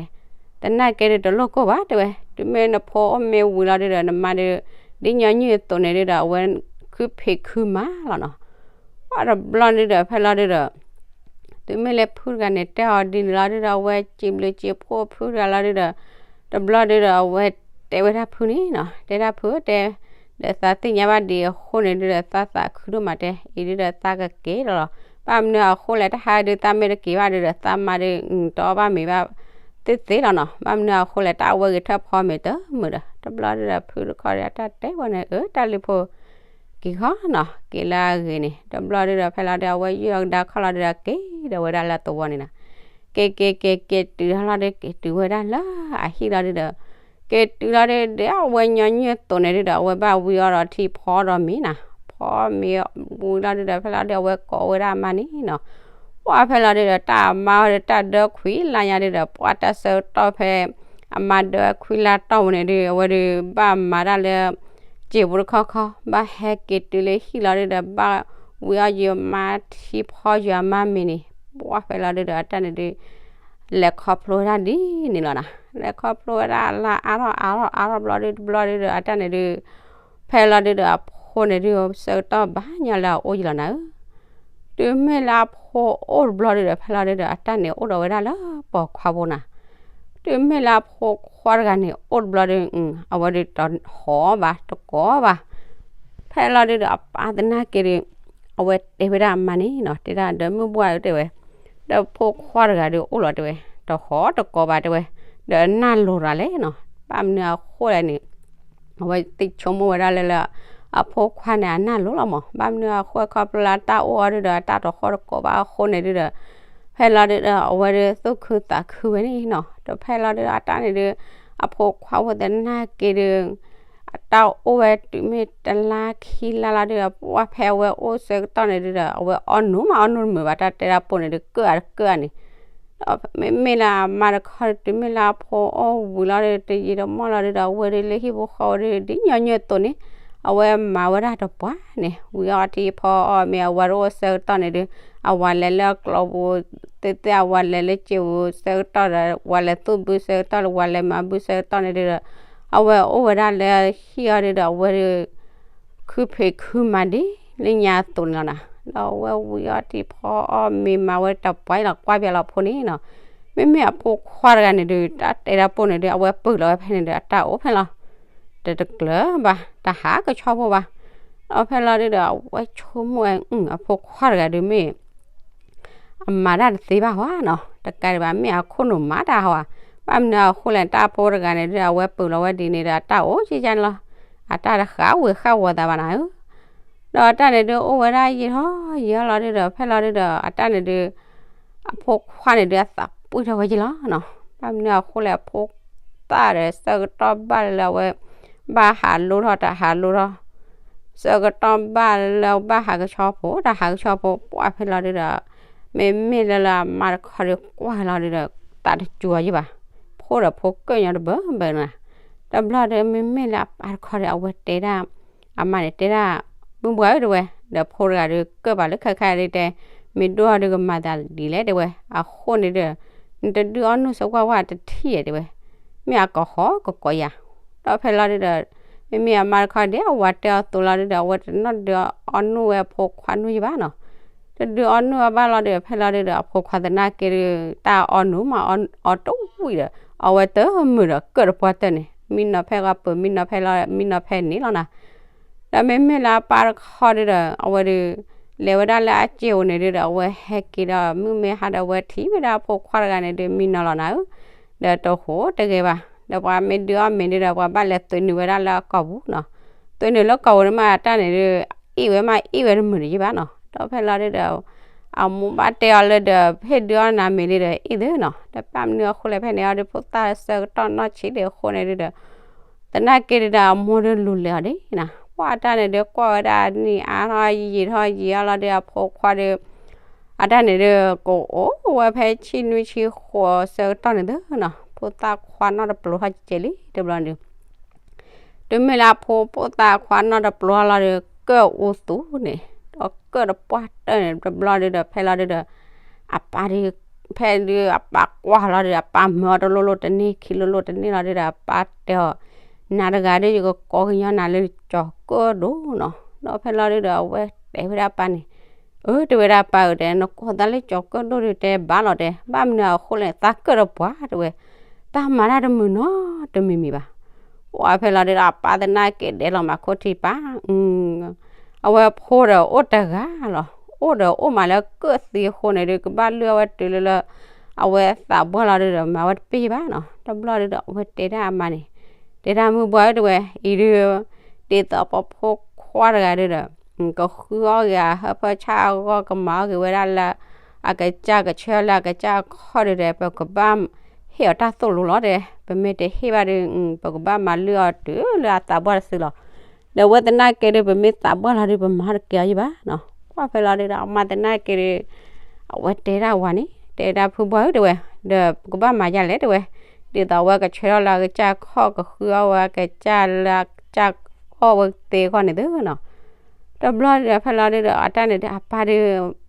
သနာ်က့ဒုတလိၣ်ကိၢ်ဘၣ် တဲဝဲ, တုၤမ့ၢ်နဖိအိၣ်မ့ၢ်ဝံၤလီၤဒုဒီး နမါဒု ဒ်ညီနုၢ်အသိးန့ၣ်ဒုဒီး အဝဲခုဖံးခုမၤလီၤနီၤ. ပှၢ်တဘျီဒုဒီး ဖဲလီၤဒုဒီး တုၤမ့ၢ်လၢဖုတဂၤန့ၣ် တဲအီၤဒ်န့ၣ်လီၤဒုဒီး အဝဲစံးဘျုးစံးဖှိၣ်ဖုတဂၤလီၤဒုဒီး တဘျီဒုဒီး အဝဲတဲဝဲဒၣ်ဖုန့ၣ်နီၤ, တဲဒၣ်ဖုတဲ, ဒီးသးသ့ၣ်ညါဘၣ်ဒ်အဃိန့ၣ်ဒုဒီး သးသးခုဒိၣ်မးတဲ, အံၤဒုဒီးသးကက့ၤဒီးလီၤ. ဘၣ်မနုၤအဃိလဲၣ် တၢ်ဟါဒုးသးမ့ၢ်တက့ၤဘၣ်ဒုးဒီး သးမါဒုး တအီၣ်ဘၣ်မ့ၤဘၣ်သ့သ့လီၤနီၤ. ဘၣ်မနုၤအဃိလဲၣ် တၢ်အဝဲဂ့ၤထၢၣ်ဖီမ့ၤတမုာ်ဒီး တဘျီဒုးဒီးဖုတခီဒီးတၢ်တဲဝဲန့ၣ် အၢ တၢ်လံၤဖိ က့ၤဃီနီၤ က့ၤလၢအဂ့ၤန့ၣ် တဘျီဒုးဒီးဖဲလီၤဒုး အဝဲယုၢ်အီၤကဒါခီလီၤဒုးဒီး က့ၤဒီးဝဲဒၣ်လၢသဝီန့ၣ်နီၤ. က့ၤက့ၤက့ၤက့ၤတုၤဟီလီၤဒုး က့ၤတုၤဝဲဒၣ်လၢအဟံၣ်လီၤဒုးဒီး က့ၤတုၤလီၤဒုးဒီး အဝဲညီနုၢ်သိးန့ၣ်ဒုးဒီး အဝဲဘၣ်ဝံအီၤဒီးထံဖီဒီးမ့ၤနီၤ. ဖီမ့ၤဝံလီၤဒုးဒီး ဖဲလီၤဒုးဒီးအဝဲကိးဝဲဒၣ်အမါန့ၣ်နီၤ. ပှၢ်ဖဲလီၤဒုးဒီး တၢ်အမါအီၤဒီး တၢ်ဒၢခွံလါညါဒုးဒီး ပှၢ်တၢ်ဆၢကတီၢ်ဖဲ အမါဒၢခွံလါတီၢ်ဝဲန့ၣ်ဒုး အဝဲဒုးဘၣ်မၤတၢ်လၢ စံာ်ပူၤတခီခီ ဘၣ်ဟဲက့ၤတုၤလၢဟံၣ်လီၤဒုးဒီး ဘၣ်ဝံအီၤယမါထံဖီယမါမ့ၤန့ၣ် ပှၢ်ဖဲလီၤဒုးဒီး အတၢ်န့ၣ်ဒုး လဲၤခီဖျိဝဲဒၣ်ဒ်န့ၣ်လီၤနီၤ. လဲၤခီဖျိဝဲဒၣ်အလါအါထီၣ်အါထီၣ်အါထီၣ်ဘျီဒုးတဘျီဒုးဒီး အတၢ်န့ၣ်ဒုး ဖဲလီၤဒုးဒီးအဖိန့ၣ်ဒုး ဆၢကတီၢ်ဘၣ်ညီလၢအအိၣ်ယံၤလီၤနၤဧၢ. တုၤမ့ၢ်လၢအဖိအိၣ်တဘျီဒုးဒီး ဖဲလီၤဒုးဒီး အတၢ်န့ၣ်အိၣ်ဒီးဝဲဒၣ်လၢပိာ်ခွါဖိနီၤ. တုၤမ့ၢ်လၢအဖိခွါတဂၤန့ၣ် အိၣ်တဘျီဒီး အဝဲဒုးတဟီၣ်ဘၣ် တကိးဘၣ်. ဖဲလီၤဒုးဒီး အပၢ်သနာ်က့ဒုး အဝဲတဲဝဲဒၣ်အမါန့ၣ်နီၤ တဲဒၣ်ဒီး မုၢ်ဘှၢ်ဧၢ တဲဝဲ, ဒီးဖိခွါတဂၤဒုးအိၣ်လီၤ တဲဝဲ, တဟီၣ်တကိးဘၣ် တဲဝဲ, ဒီးအနၢ်လိၤတၢ်လဲၣ်နီၤ. ဘၣ်မနုၤအဃိလဲၣ်န့ၣ် အဝဲသ့ၣ်ဆိကမိၣ်ဝဲဒၣ်လၢ လၢအဖိခွါန့ၣ် အနၢ်လိၤလီၤမး. ဘၣ်မနုၤအဃိ ခီဖျိလၢအတၢ်အိၣ်အီၤဒုးဒီး အတၢ်တဟီၣ်တကိးဘၣ်အဃိန့ၣ်ဒုးဒီး ဖဲလီၤဒုးဒီး အဝဲဒုးသူၣ်ခုသးခုဝဲန့ၣ်နီၤ. ဒီးဖဲလီၤဒုးဒီး အတၢ်န့ၣ်ဒုး အဖိခွါဖိသနာ်က့ဒုး အတၢ်အိၣ်ဝဲတုၤမ့ၢ်တလါခံလါလီၤဒုးဒီး ပှၢ်ဖဲအဝဲအိၣ်ဆၢကတီၢ်န့ၣ်ဒုးဒီး အဝဲအီနုၢ်မးအီနုၢ်တမုာ်ဘၣ် တၢ်တဲတၢ်ပိၢ်န့ၣ်ဒုး ကၢၣ်အတကၢၣ်န့ၣ် ဒီးမ့မ့ၢ်လၢအမါတခီဒုး တုၤမ့ၢ်လၢအဖိအိၣ်ဝံၤလီၤဒုး တယံာ်တမီၢ်လီၤဒုးဒီး အဝဲဒုးလၢဟံၣ်ဖိဃီဖိဒုး ဒ်ညီနုၢ်အသိးန့ၣ် အဝဲမၤဝဲဒၣ်တပှၢ်န့ၣ် ဝံၤအီထံဖီအီမ့ၤ အဝၤတအိၣ်ဆၢကတီၢ်န့ၣ်ဒုး အဝၤလဲၤလၢအကျိပူၤ သ့ၣ်သ့ၣ် အဝၤလဲၤလၢစံာ်ပူၤဆၢကတီၢ်ဒီး ဝၤလဲၤသူၣ်ဘုဆၢကတီၢ်ဒီး ဝၤလဲၤမၤဘုဆၢကတီၢ်န့ၣ်ဒုးဒီး အဝဲအိၣ်ဝဲဒၣ်လၢဟံၣ်အီၤဒုးဒီး အဝဲဒုး ခုဖံးခုမၤဒ်လၢညါအသိးန့ၣ်လီၤနီၤ. ဒီးအဝဲဝံၤအီထံဖီအီမ့ၤ မၤဝဲတပှၢ်လီၤ ကွၢ်ပၠးလီၤဖိန့ၣ်နီၤ. မ့မ့ၢ်အဖိခွါတဂၤန့ၣ်ဒုး တၢ်တဲတၢ်ပိၢ်န့ၣ်ဒုး အဝဲပုၢ်လီၤဝဲဖဲန့ၣ်ဒီး အတၢ်အိၣ်ဖဲလီၤ တတကျၢၤဘၣ် တဟးကဆီဖိဘၣ်. ဒီးဖဲလီၤဒုးဒီး အဝဲဆိကမိၣ်ဝဲ အဖိခွါတဂၤဒုးမ့ၢ် အမၤတၢ်တသ့ဘၣ်ဝဲနီၤ, တကးဒံးဘၣ် မ့ၢ်အခိၣ်နူာ်မၤတၢ်ဟးဝဲ, ဘၣ်မနုၤအဃိလဲၣ် တၢ်ဖိတဂၤန့ၣ်ဒုး အဝဲပုၢ်လီၤဝဲဒ်န့ၣ်ဒီး အတၢ်အိၣ်ကကန့ၣ်လီၤ, အတၢ်တဃးဝ့ၤဃးဝီၤသးဘၣ်နၤဧၢ. ဒီးအတၢ်န့ၣ်ဒုး အိၣ်ဝဲဒၣ်ယံာ်ထီၣ်ယံာ်ထီၣ်လီၤဒုးဒီး ဖဲလီၤဒုးဒီး အတၢ်န့ၣ်ဒုး အဖိခွါန့ၣ်ဒုး အသးပှံၢ်ထီၣ်ဝဲယံာ်လီၤနီၤ. ဘၣ်မနုၤအဃိလဲၣ် အဖိသၣ်ဒီး ဆၢကတီၢ်ဘၣ်လၢအဝဲ ဘၣ်ဟးလိထီၣ်တဟးလိထီၣ် ဆၢကတီၢ်ဘၣ်လၢဘၣ်ဟးကဆီဖိ တဟးကဆီဖိ ပှၢ်ဖဲလီၤဒုးဒီး မ့မ့ၢ်လၢလၢအမါတခီဒုး ကွၢ်လီၤဒုးဒီး သးတစူၤအီၤယံာ်ဘၣ်, ဖိဒီးဖိကၢၣ်ညီတဘၢဘၢနၤ. တဘျီဒီး မ့မ့ၢ်လၢအပၢ်တခီဒီး အဝဲတဲဒၣ် အမါန့ၣ်တဲဒၣ် မုၢ်ဘှၢ်ဧၢ တဲဝဲ, ဒီးဖိတဂၤဒုး ကၢၣ်ပာ်လၢခဲခါဒုးတဲ, မ့ၢ်ဒိၣ်အီၤဒုးကမၤသးဒ်လဲၣ် တဲဝဲ, အဃိန့ၣ်ဒီး နတဒုးအီၣ်နုၢ်ဆၢကွၢ်ဝဲတထံၣ်ဧါ တဲဝဲ, မ့ၢ်အကဟီၣ်ကကိးယၤ. ဒီးဖဲလီၤဒုးဒီး မ့မ့ၢ်အမါတခီဒဲး အဝၤတဲအီၤသိးလီၤဒုးဒီး အဝဲတနီၣ်ဒုးအီၣ်နုၢ်ဝဲအဖိခွါနုၢ်ယံၤဘၣ်နီၤ. တဒုးအီၣ်နုၢ်အီၤဘၣ်လီၤဒုး ဖဲလီၤဒုးဒီး အဖိခွါသနာ်က့ဒုး တၢ်အီနုၢ်မးအီတဝံၣ်ဒီး အီဝဲတမုာ်ဒီး ကၢၣ်တပှၢ်တၢၢ်န့ၣ် မံနီၤဖဲဂီၤပၢၤ မံနီၤဖဲလီၤ မံနီၤဖဲန့ၣ်လီၤနၤ. ဒီးမ့မ့ၢ်လၢအပၢ်တခီဒုးဒီး အဝဲဒုး လဲၤဝဲဒၣ်လၢအစ့ဧိၤန့ၣ်ဒုးဒီး အဝဲဟဲက့ၤဒီး မုၢ်မ့ၢ်ဟါဒီး အဝဲထံၣ်ဝဲဒၣ်အဖိခွါတဂၤန့ၣ်ဒုး မံနီၤလီၤနၤဧၢ. ဒီးတဟူးတဂဲၤဘၣ် ဒီးပှၤမ့ၢ်ဒုးအီၣ်မ့ၤဒုးဒီး ပှၤဘၣ်လဲၤသုးနုာ်ဝဲဒၣ်လၢအကိာ်ပူၤနီၤ. သုးနုာ်လၢကိာ်ပူၤန့ၣ်မး အတၢ်န့ၣ်ဒုး အ့ၣ်ဝဲမးအ့ၣ်ဝဲတမုာ်တယံၤဘၣ်နီၤ. ဒီးဖဲလီၤဒုးဒီး အမိၢ်ဘၣ်တဲအီၤလၢဒီး ဟ့ၣ်ဒုးအီၣ်နၤမ့ၤလံဒီး အ့ၣ်သ့နီၤ. ဒီးဘၣ်မနုၤအဃိလဲၣ် ဖဲန့ၣ်အီၤဒုး ဖိသၣ်ဆၢကတီၢ်နီၢ်ဆံးဒံးအဃိန့ၣ်ဒုးဒီး သနာ်က့ဒုးဒီး အမိၢ်ဒုးလူၤလဲၤအီၤဒံးနီၤ. ပှၢ်အတၢ်န့ၣ်ဒုး ကွၢ်ဝဲဒၣ်နံၣ်အါထီၣ်ယံာ်ထီၣ်ယံာ်အါလီၤဒုး အဖိခွါဒုး အတၢ်န့ၣ်ဒုး ကအိၣ်ဝဲဖဲဆံနွံဆံဃိးဆၢကတီၢ်န့ၣ်သ့နီၤ. ဖိသၣ်ခွါနီၢ်တပျိထီၣ်ကဲးလံ တဘျီန့ၣ် တုၤမ့ၢ်လၢအဖိ ဖိသၣ်ခွါနီၢ်တပျိထီၣ်လီၤဒီး ကၢၣ်အူသူန့ၣ် ဒီးကၢၣ်တပှၢ်တၢၢ်န့ၣ် တဘျီဒုးဒီး ဖဲလီၤဒုးဒီး အပၢ်ဒုး ဖဲဒုးအပၢ်ကွၢ်လီၤဒုး အပၢ်မၢအီၤတလိၣ်လိၣ်တန့ၢ် ခံလိၣ်လိၣ်တန့ၢ်လီၤဒုးဒီး အပၢ်တဲအီၤ နၤတဂၤဒုး ယကကိးကညီနၤလၢကၠီၤကၢၣ်ဒိၣ်နီၤ. ဒီးဖဲလီၤဒုးဒီး အဝဲတဲဝဲဒၣ်အပၢ်န့ၣ် အၢ တဲဝဲဒၣ်ပၢ်ဧၢ တဲ နကိးသးလၢကၠီၤကၢၣ်ဒိၣ်ဒုး တဲဘၣ်လီၤတဲ ဘၣ်မနုၤအဃိလဲၣ် သးကၢၣ်တပှၢ် တဲဝဲ တၢ်မၤတၢ်တမုာ်နီတမံၤမံၤဘၣ်. ပှၢ်ဖဲလီၤဒုးဒီး အပၢ်သနာ်က့ဒဲးလီၤမး ခိၣ်ထံပၢ် အဝဲဖိဒီးအိၣ်တဂၤလီၤ အိၣ်ဒီးအိၣ်မးလၢကၢၣ်သံအဃိန့ၣ်ဒုး ကဘၣ်လုၢ်အီၣ်ဝဲတုၤလၢလၢ အဝဲသးပှၢ်လီၤဒုးဒီး မၤဝဲတပ့ၢ်ဘၣ်နီၤ. တဘျီဒုးဒီး အဝဲတဲဒၣ်အမါန့ၣ်, တဲဒၣ်မုၢ်ဘှီၣ်ဧၢ တဲဝဲ, အံၤဒုး ဒ်သိးပှၤဖိခွါတဂၤဒုးဒီး ကဃုအီၣ်ဂ့ၤအဟၢဖၢဆၣ်အဂီၢ် ကမၤအီၣ်ဂ့ၤဝဲဒၣ်လၢ အကစၢ် ကဆှၢလၢအကစၢ်ခီၣ်ဒုးဒီး ပကဘၣ်ဟ့ၣ်အီၤတၢ်သိၣ်လိလီၤတဲ, ပမ့ၢ်တဟ့ၣ်ဘၣ်ဒုး ပကဘၣ်မၤလုၢ်အီၤတုၤလၢအသးပှၢ်တစုလီၤ. ဒီးအဝဲသနာ်က့ဒုး ပမ့ၢ်သးပှၢ်လီၤဒုး ပမၤတကဲအီၤယံၤဘၣ်နီၤ. ကွၢ်ဖဲလီၤဒုးဒီး အမါသနာ်က့ဒုး အဝဲတဲဒၣ်ဝၤန့ၣ်, တဲဒၣ်ဖုဘှီၣ်ဧၢ တဲဝဲ, ဒီးပကဘၣ်မၤဒ်လဲၣ်တဲဝဲ, ဒ်သိးအဝဲကဆှၢထီၣ်လၢအကစၢ်ခီၣ် ကဃုအီၣ်ဝဲအကစၢ်လၢအကစၢ်အီၣ်ဝဲသ့အဂီၢ်န့ၣ်သုနီၤ. တဘျီဒုးဒီး ဖဲလီၤဒုးဒီး အတၢ်န့ၣ်ဒုး အပၢ်ဒုး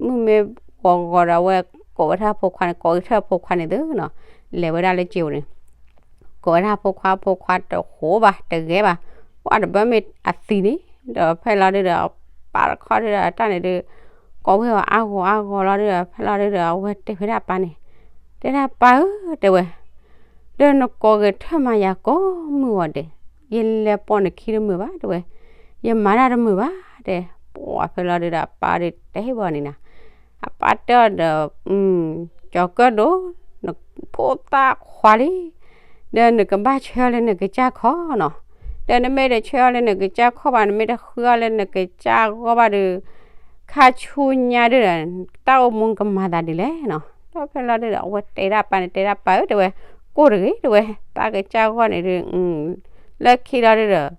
မုၢ်မ့ၢ်ဂီၤဂီၤဒီး အဝဲကိးဝဲထၢၣ်ဖိခွါန့ၣ် ကိးဝဲထၢၣ်ဖိခွါန့ၣ်သုနီၤ, လဲၤဝဲဒၣ်လၢစ့ဧိၤန့ၣ် ကိးဝဲဒၣ်ဖိခွါ, ဖိခွါတဃိဘၣ် တဂဲၤဘၣ်, ပှၢ်တဘၢမ့ၢ်အသံန့ၣ်, ဒီးဖဲလီၤဒုးဒီး အပၢ်တခီဒုးဒီး အတၢ်န့ၣ်ဒုး ကိးဝဲအီၤအါဂီၤအါဂီၤလီၤဒုးဒီး ဖဲလီၤဒုးဒီး အဝဲတဲဝဲဒၣ်အပၢ်န့ၣ်, တဲဒၣ်ပၢ်ဧၢ တဲဝဲ, ဒီးနကိးဂဲၤထၢၣ်မၤယၤကိးမုၢ်ဂီၤဒဲး, ယလဲၤပိာ်နခံတမုာ်ဘၣ် တဲဝဲ, ယမၤတၢ်တမုာ်ဘၣ်တဲ, ပှၢ်ဖဲလီၤဒုးဒီး အပၢ်ဒုးတဲဟ့ၣ်ဘၣ်န့ၣ်နီၤ, အပၢ်တဲအီၤဒီး ကၠီၤကၢၣ်ဒိၣ်, နဖိသၣ်ခွါလံ, ဒီးနကဘၣ်ဆှၢလၢနကစၢ်ခီၣ်နီၤ, ဒီးနမ့ၢ်တဆှၢလၢနကစၢ်ခီၣ်ဘၣ် နမ့ၢ်တဃုအီၣ်လၢနကစၢ်ဂီၢ်ဘၣ်ဒီး ခါဆူညါဒုးဒီး တၢ်အိၣ်မူကမၤသးဒ်လဲၣ်နီၤ. ဒီးဖဲလီၤဒုးဒီး အဝဲတဲဒၣ်ပၢ်န့ၣ် တဲဒၣ်ပၢ်ဧၢ တဲဝဲ, ကိၢ်တဂ့ၤ တဲဝဲ, တၢ်ကစၢ်ဂီၢ်န့ၣ်ဒုး လၢခံလီၤဒုးဒီး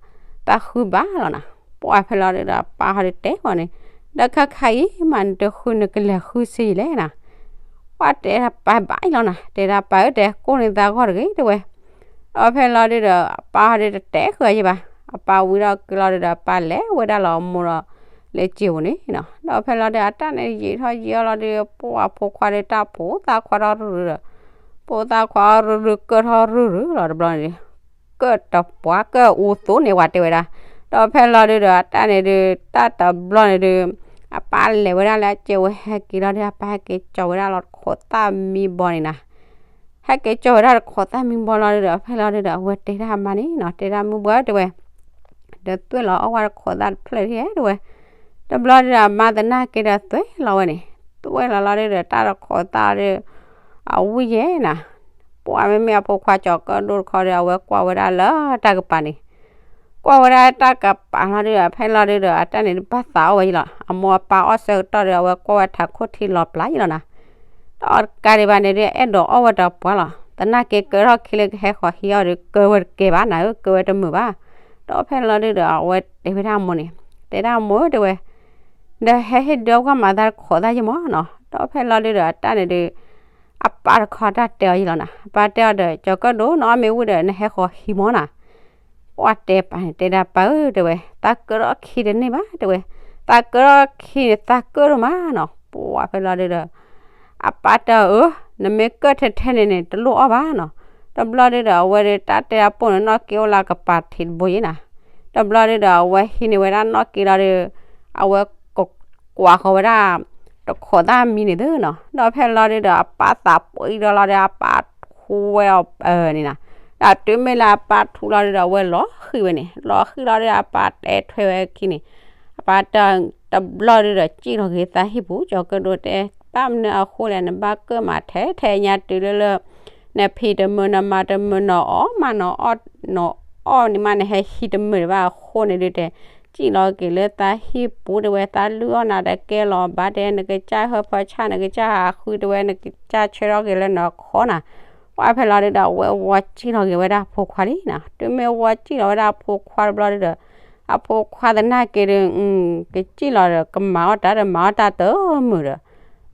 သးဃုဘၣ်လီၤနီၤ. ပှၢ်ဖဲလီၤဒုးဒီး အပၢ်ဟီဒုးတဲအီၤန့ၣ်, ဒီးခါခါအံၤမး နတဃုနကလဲၤဃုစ့ယလဲၣ်နီၤ. ပှၢ်တဲဒၣ်ပၢ်ဘၣ်အံၤလီၤနီၤ, တဲဒၣ်ပၢ်ဧၢ တဲ ကိၢ်န့ၢ်သးဂီၢ်တဂ့ၤ တဲဝဲ. ဒီးဖဲလီၤဒုးဒီး အပၢ်ဟီဒုးတတဲဃုာ်ယဘၣ်, အပၢ်ဝံၤဒီးက့ၤလီၤဒုးဒီး အပၢ်လဲၤဝဲဒၣ်လီၤအမိၢ်ဒီး လၢစ့ဧိၤန့ၣ်နီၤ. ဒီးဖဲလီၤဒုး အတၢ်န့ၣ်ယံာ်ထီၣ်ယံာ်အီၤလီၤဒုး ပှၢ်ဖိခွါဒုး တၢ်ဖိသၣ်ခွါထီၣ်ရုၢ်ရုၢ်ဒီး ဖိသၣ်ခွါအီၣ်ရုၢ်ရုၢ် ကၢၣ်ထီၣ်ရုၢ်ရုၢ်လီၤ တဘျီန့ၣ်ဒုး ကၢၣ်တပှၢ်ကၢၣ်အူသိးန့ၢ်ဝဲတဲဝဲဒၣ်. ဒီးဖဲလီၤဒုးဒီး အတၢ်န့ၣ်ဒုး တၢ်တဘျီန့ၣ်ဒုး အပၢ်လဲၤဝဲဒၣ်လၢအစ့ဧိၤ ဟဲက့ၤလီၤဒုး အပၢ်ဟဲက့ၤကၠီၤဝဲဒၣ်လီၤတခိးသၣ်မံဘီန့ၣ်နီၤ. ဟဲက့ၤကၠီၤဝဲဒၣ်တခိးသၣ်မံဘီလီၤဒုးဒီး ဖဲလီၤဒုးဒီး အဝဲတဲဒၣ်အမါန့ၣ်နီၤ, တဲဒၣ်မုၢ်ဘှီၣ်ဧၢ တဲဝဲ, ဒီးသွဲၣ်လီၤအီၣ်ဝဲတခိးသၣ်တဖျၢၣ်တက့ၢ် တဲဝဲ. တဘျီဒုးဒီး အမါသနာ်က့ဒီးသွဲၣ်လီၤဝဲန့ၣ်, သွဲၣ်လီၤလီၤဒုးဒီး တၢ်တခိးသၣ်ဒုး အဝံၣ်ယဲၢ်နီၤ. ပှၢ်မ့မ့ၢ်အဖိခွါကၠီၤကၢၣ်ဒိၣ်တခီဒီး အဝဲကွၢ်ဝဲဒၣ်လၢတၢ်ကပၤန့ၣ် ကွၢ်ဝဲဒၣ်တၢ်ကပၤလီၤဒုးဒီး ဖဲလီၤဒုးဒီး အတၢ်န့ၣ်ဒုးဘၣ်သးအီၣ်ဝဲယံၤလီၤ. အမိၢ်အပၢ်အီၣ်ဆၢကတီၢ်ဒီး အဝဲကွၢ်ဝဲထးခိၣ်ထံလီၤပျၢ်ယံၤလီၤနီၤ. ဒီးတကးဒံးဘၣ်န့ၣ်ဒုး အဲၣ်ဒိးအီၣ်ဝဲတပှၢ်လီၤ. သနာ်က့ကၢထီၣ်ခံလၢကဟဲဃီၤဟံးအီၣ်ဒီး ကၢဝဲတကဲဘၣ်နၤဧၢ, ကၢဝဲတမုာ်ဘၣ်. ဒီးဖဲလီၤဒုးဒီး အဝဲတဲဝဲဒၣ်အမိၢ်န့ၣ်, တဲဒၣ်အမိၢ်ဧၢ တဲဝဲ, ဒီးဟဲဟ့ၣ်ဒုးအီၣ်ကွၢ်မၤသးတခိးသၣ်ယံၤမၢ်နီၤ. ဒီးဖဲလီၤဒုးဒီး အတၢ်န့ၣ်ဒုး အပၢ်တခီတၢ်တဲအီၤယံၤလီၤနီၤ. အပၢ်တဲအီၤဒီး ကၠီၤကၢၣ်ဒိၣ် နအီၣ်မ့ၢ်ဝံၣ်ဒီး နဟဲဃီၤဟံးမၢ်နီၤ. ပှၢ်တဲပၢ်န့ၣ် တဲဒၣ်ပၢ်ဧၢ တဲဝဲ, သးကၢထီၣ်ခံတန့ၢ်ဘၣ် တဲဝဲ, သးကၢထီၣ်ခံန့ၣ် သးကၢထီၣ်မးနီၤ. ပှၢ်ဖဲလီၤဒုးဒီး အပၢ်တဲအီၤအၢ, နမ့ၢ်ကၢၣ်ထဲထဲန့ၣ်န့ၣ် တလိၣ်အီၣ်ဘၣ်နီၤ. တဘျီဒုးဒီး အဝဲဒုးတၢ်တဲတၢ်ပိၢ်န့ၣ် နီၣ်က့အိၣ်လၢကပၤထံးတဘိယံၤနီၤ. တဘျီဒုးဒီး အဝဲဟံးန့ၢ်ဝဲဒၣ်နီၣ်က့လီၤဒုး အဝဲကကွၢ်ဃီၤဝဲဒၣ် တခိးသၣ်မံန့ၣ်သုနီၤ. ဒီးဖဲလီၤဒုးဒီး အပၢ်သးပှံဒီးလီၤဒီး အပၢ်ထူဝဲအီၤန့ၣ်နီၤ. ဒီးတုၤမ့ၢ်လၢအပၢ်ထူလီၤဒုးဒီး အဝဲလီၤဃံၤဝဲန့ၣ်, လီၤဃံၤလီၤဒုး အပၢ်တဲထွဲဝဲခံန့ၣ်, အပၢ်တဲတဘျီဒုးဒီး စံၣ်လီၤက့ၤသးဟံၣ်ပူၤ, ကၠီၤကၢၣ်ဒိၣ်တဲ ဘၣ်မနုၤအဃိလဲၣ်, နဘၣ်ကၢၣ်မးထဲထဲညါတုၤလၢလၢ နဖံးတမုာ် နမၤတမုာ် နအီၣ်မး နအီၣ် နအီၣ်န့ၣ်မး နဟဲဟံးတမုာ်ဒံးဘၣ်အဃိန့ၣ်ဒုးတဲ စံၣ်လီၤက့ၤလၢသးဟံၣ်ပူၤတဲဝဲ, သးလုၢ်အီၣ်နၤတကဲလီၤဘၣ်တဲ, နကစၢ်ဟၢဖၢဆၣ် နကစၢ်ဟးဃုတဲဝဲ, နကစၢ်ဆှၢထီၣ်က့ၤလၢနခီနၤ. ပှၢ်ဖဲလီၤဒုးဒီး အဝဲဝီစံၣ်လီၤက့ၤဝဲဒၣ်အဖိခွါလံနီၤ. တုၤမ့ၢ်ဝီစံၣ်လီၤဝဲဒၣ်အဖိခွါတဘျီဒုးဒီး အဖိခွါသနာ်က့ဒီး ကစံၣ်လီၤဒီး ကမၤအီၣ်တၢ်ဒီး မၤအီၣ်တၢ်တမုာ်ဒီး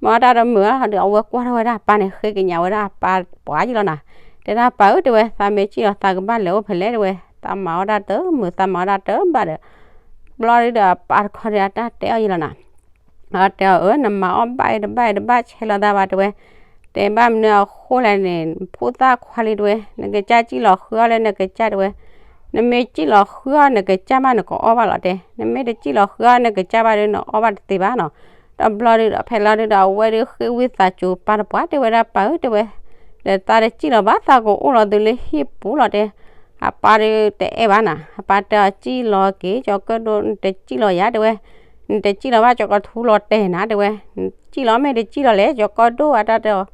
မၤအီၣ်တၢ်တမုာ်ဒီး အဝဲကွၢ်ထီၣ်ဝဲဒၣ်အပၢ်န့ၣ် ဃ့ကညးဝဲဒၣ်အပၢ်ပှၤယံၤလီၤနီၤ. တဲဒၣ်ပၢ်ဧၢ တဲဝဲ, သးမ့ၢ်စံၣ်လီၤ သးကဘၣ်လဲၤအိၣ်ဖဲလဲၣ်တဲဝဲ, သးမၤအီၣ်တၢ်တမုာ် သးမၤအီၣ်တၢ်တဘၣ်ဒီး ဘျီဒုးဒီးအပၢ်တခီဒီးအတၢ်တဲအီၤယံၤလီၤနီၤ. တဲအီၤအၢ နမၤအီၣ်ဘၣ်အံၤတဘၣ်အံၤတဘၣ်ဆဲးလီၤသးဘၣ်တဲဝဲ, တဲဘၣ်မနုၤအဃိလဲၣ်န့ၣ် ဖိသၣ်ခွါလံတဲဝဲ, နကစၢ်စံၣ်လီၤဃုအီၣ်လၢနကစၢ်တဲဝဲ, နမ့ၢ်စံၣ်လီၤဃုအီၣ်နကစၢ်ဘၣ် နကအီၣ်ဘၣ်လီၤတဲ, နမ့ၢ်တစံၣ်လီၤဃုအီၣ်နကစၢ်ဘၣ်ဒီး နအီၣ်ဘၣ်တသ့ဘၣ်နီၤ. တဘျီဒုးဒီး ဖဲလီၤဒုးဒီး အဝဲဒုးဃ့ဝံသးစူၤပၢ်တပှၢ်တဲဝဲဒၣ် ပၢ်ဧၢ တဲဝဲ, ဒီးသးတစံၣ်လီၤဘၣ် သးကအိၣ်လီၤသုလၢဟံၣ်ပူၤလီၤတဲ. အပၢ်ဒုးတအဲၣ်ဘၣ်နီၤ, အပၢ်တဲအီၤစံၣ်လီၤက့ၤ ကၠီၤကၢၣ်ဒိၣ် နတစံၣ်လီၤယၤတဲဝဲ, နတစံၣ်လီၤဘၣ် ကၠီၤကီၤထူလီၤတဲာ်နၤ တဲဝဲ, စံၣ်လီၤမ့ၢ်တစံၣ်လီၤလဲၣ် ကၠီၤကီၤဒိၣ်အတၢ်တဲအီၤ.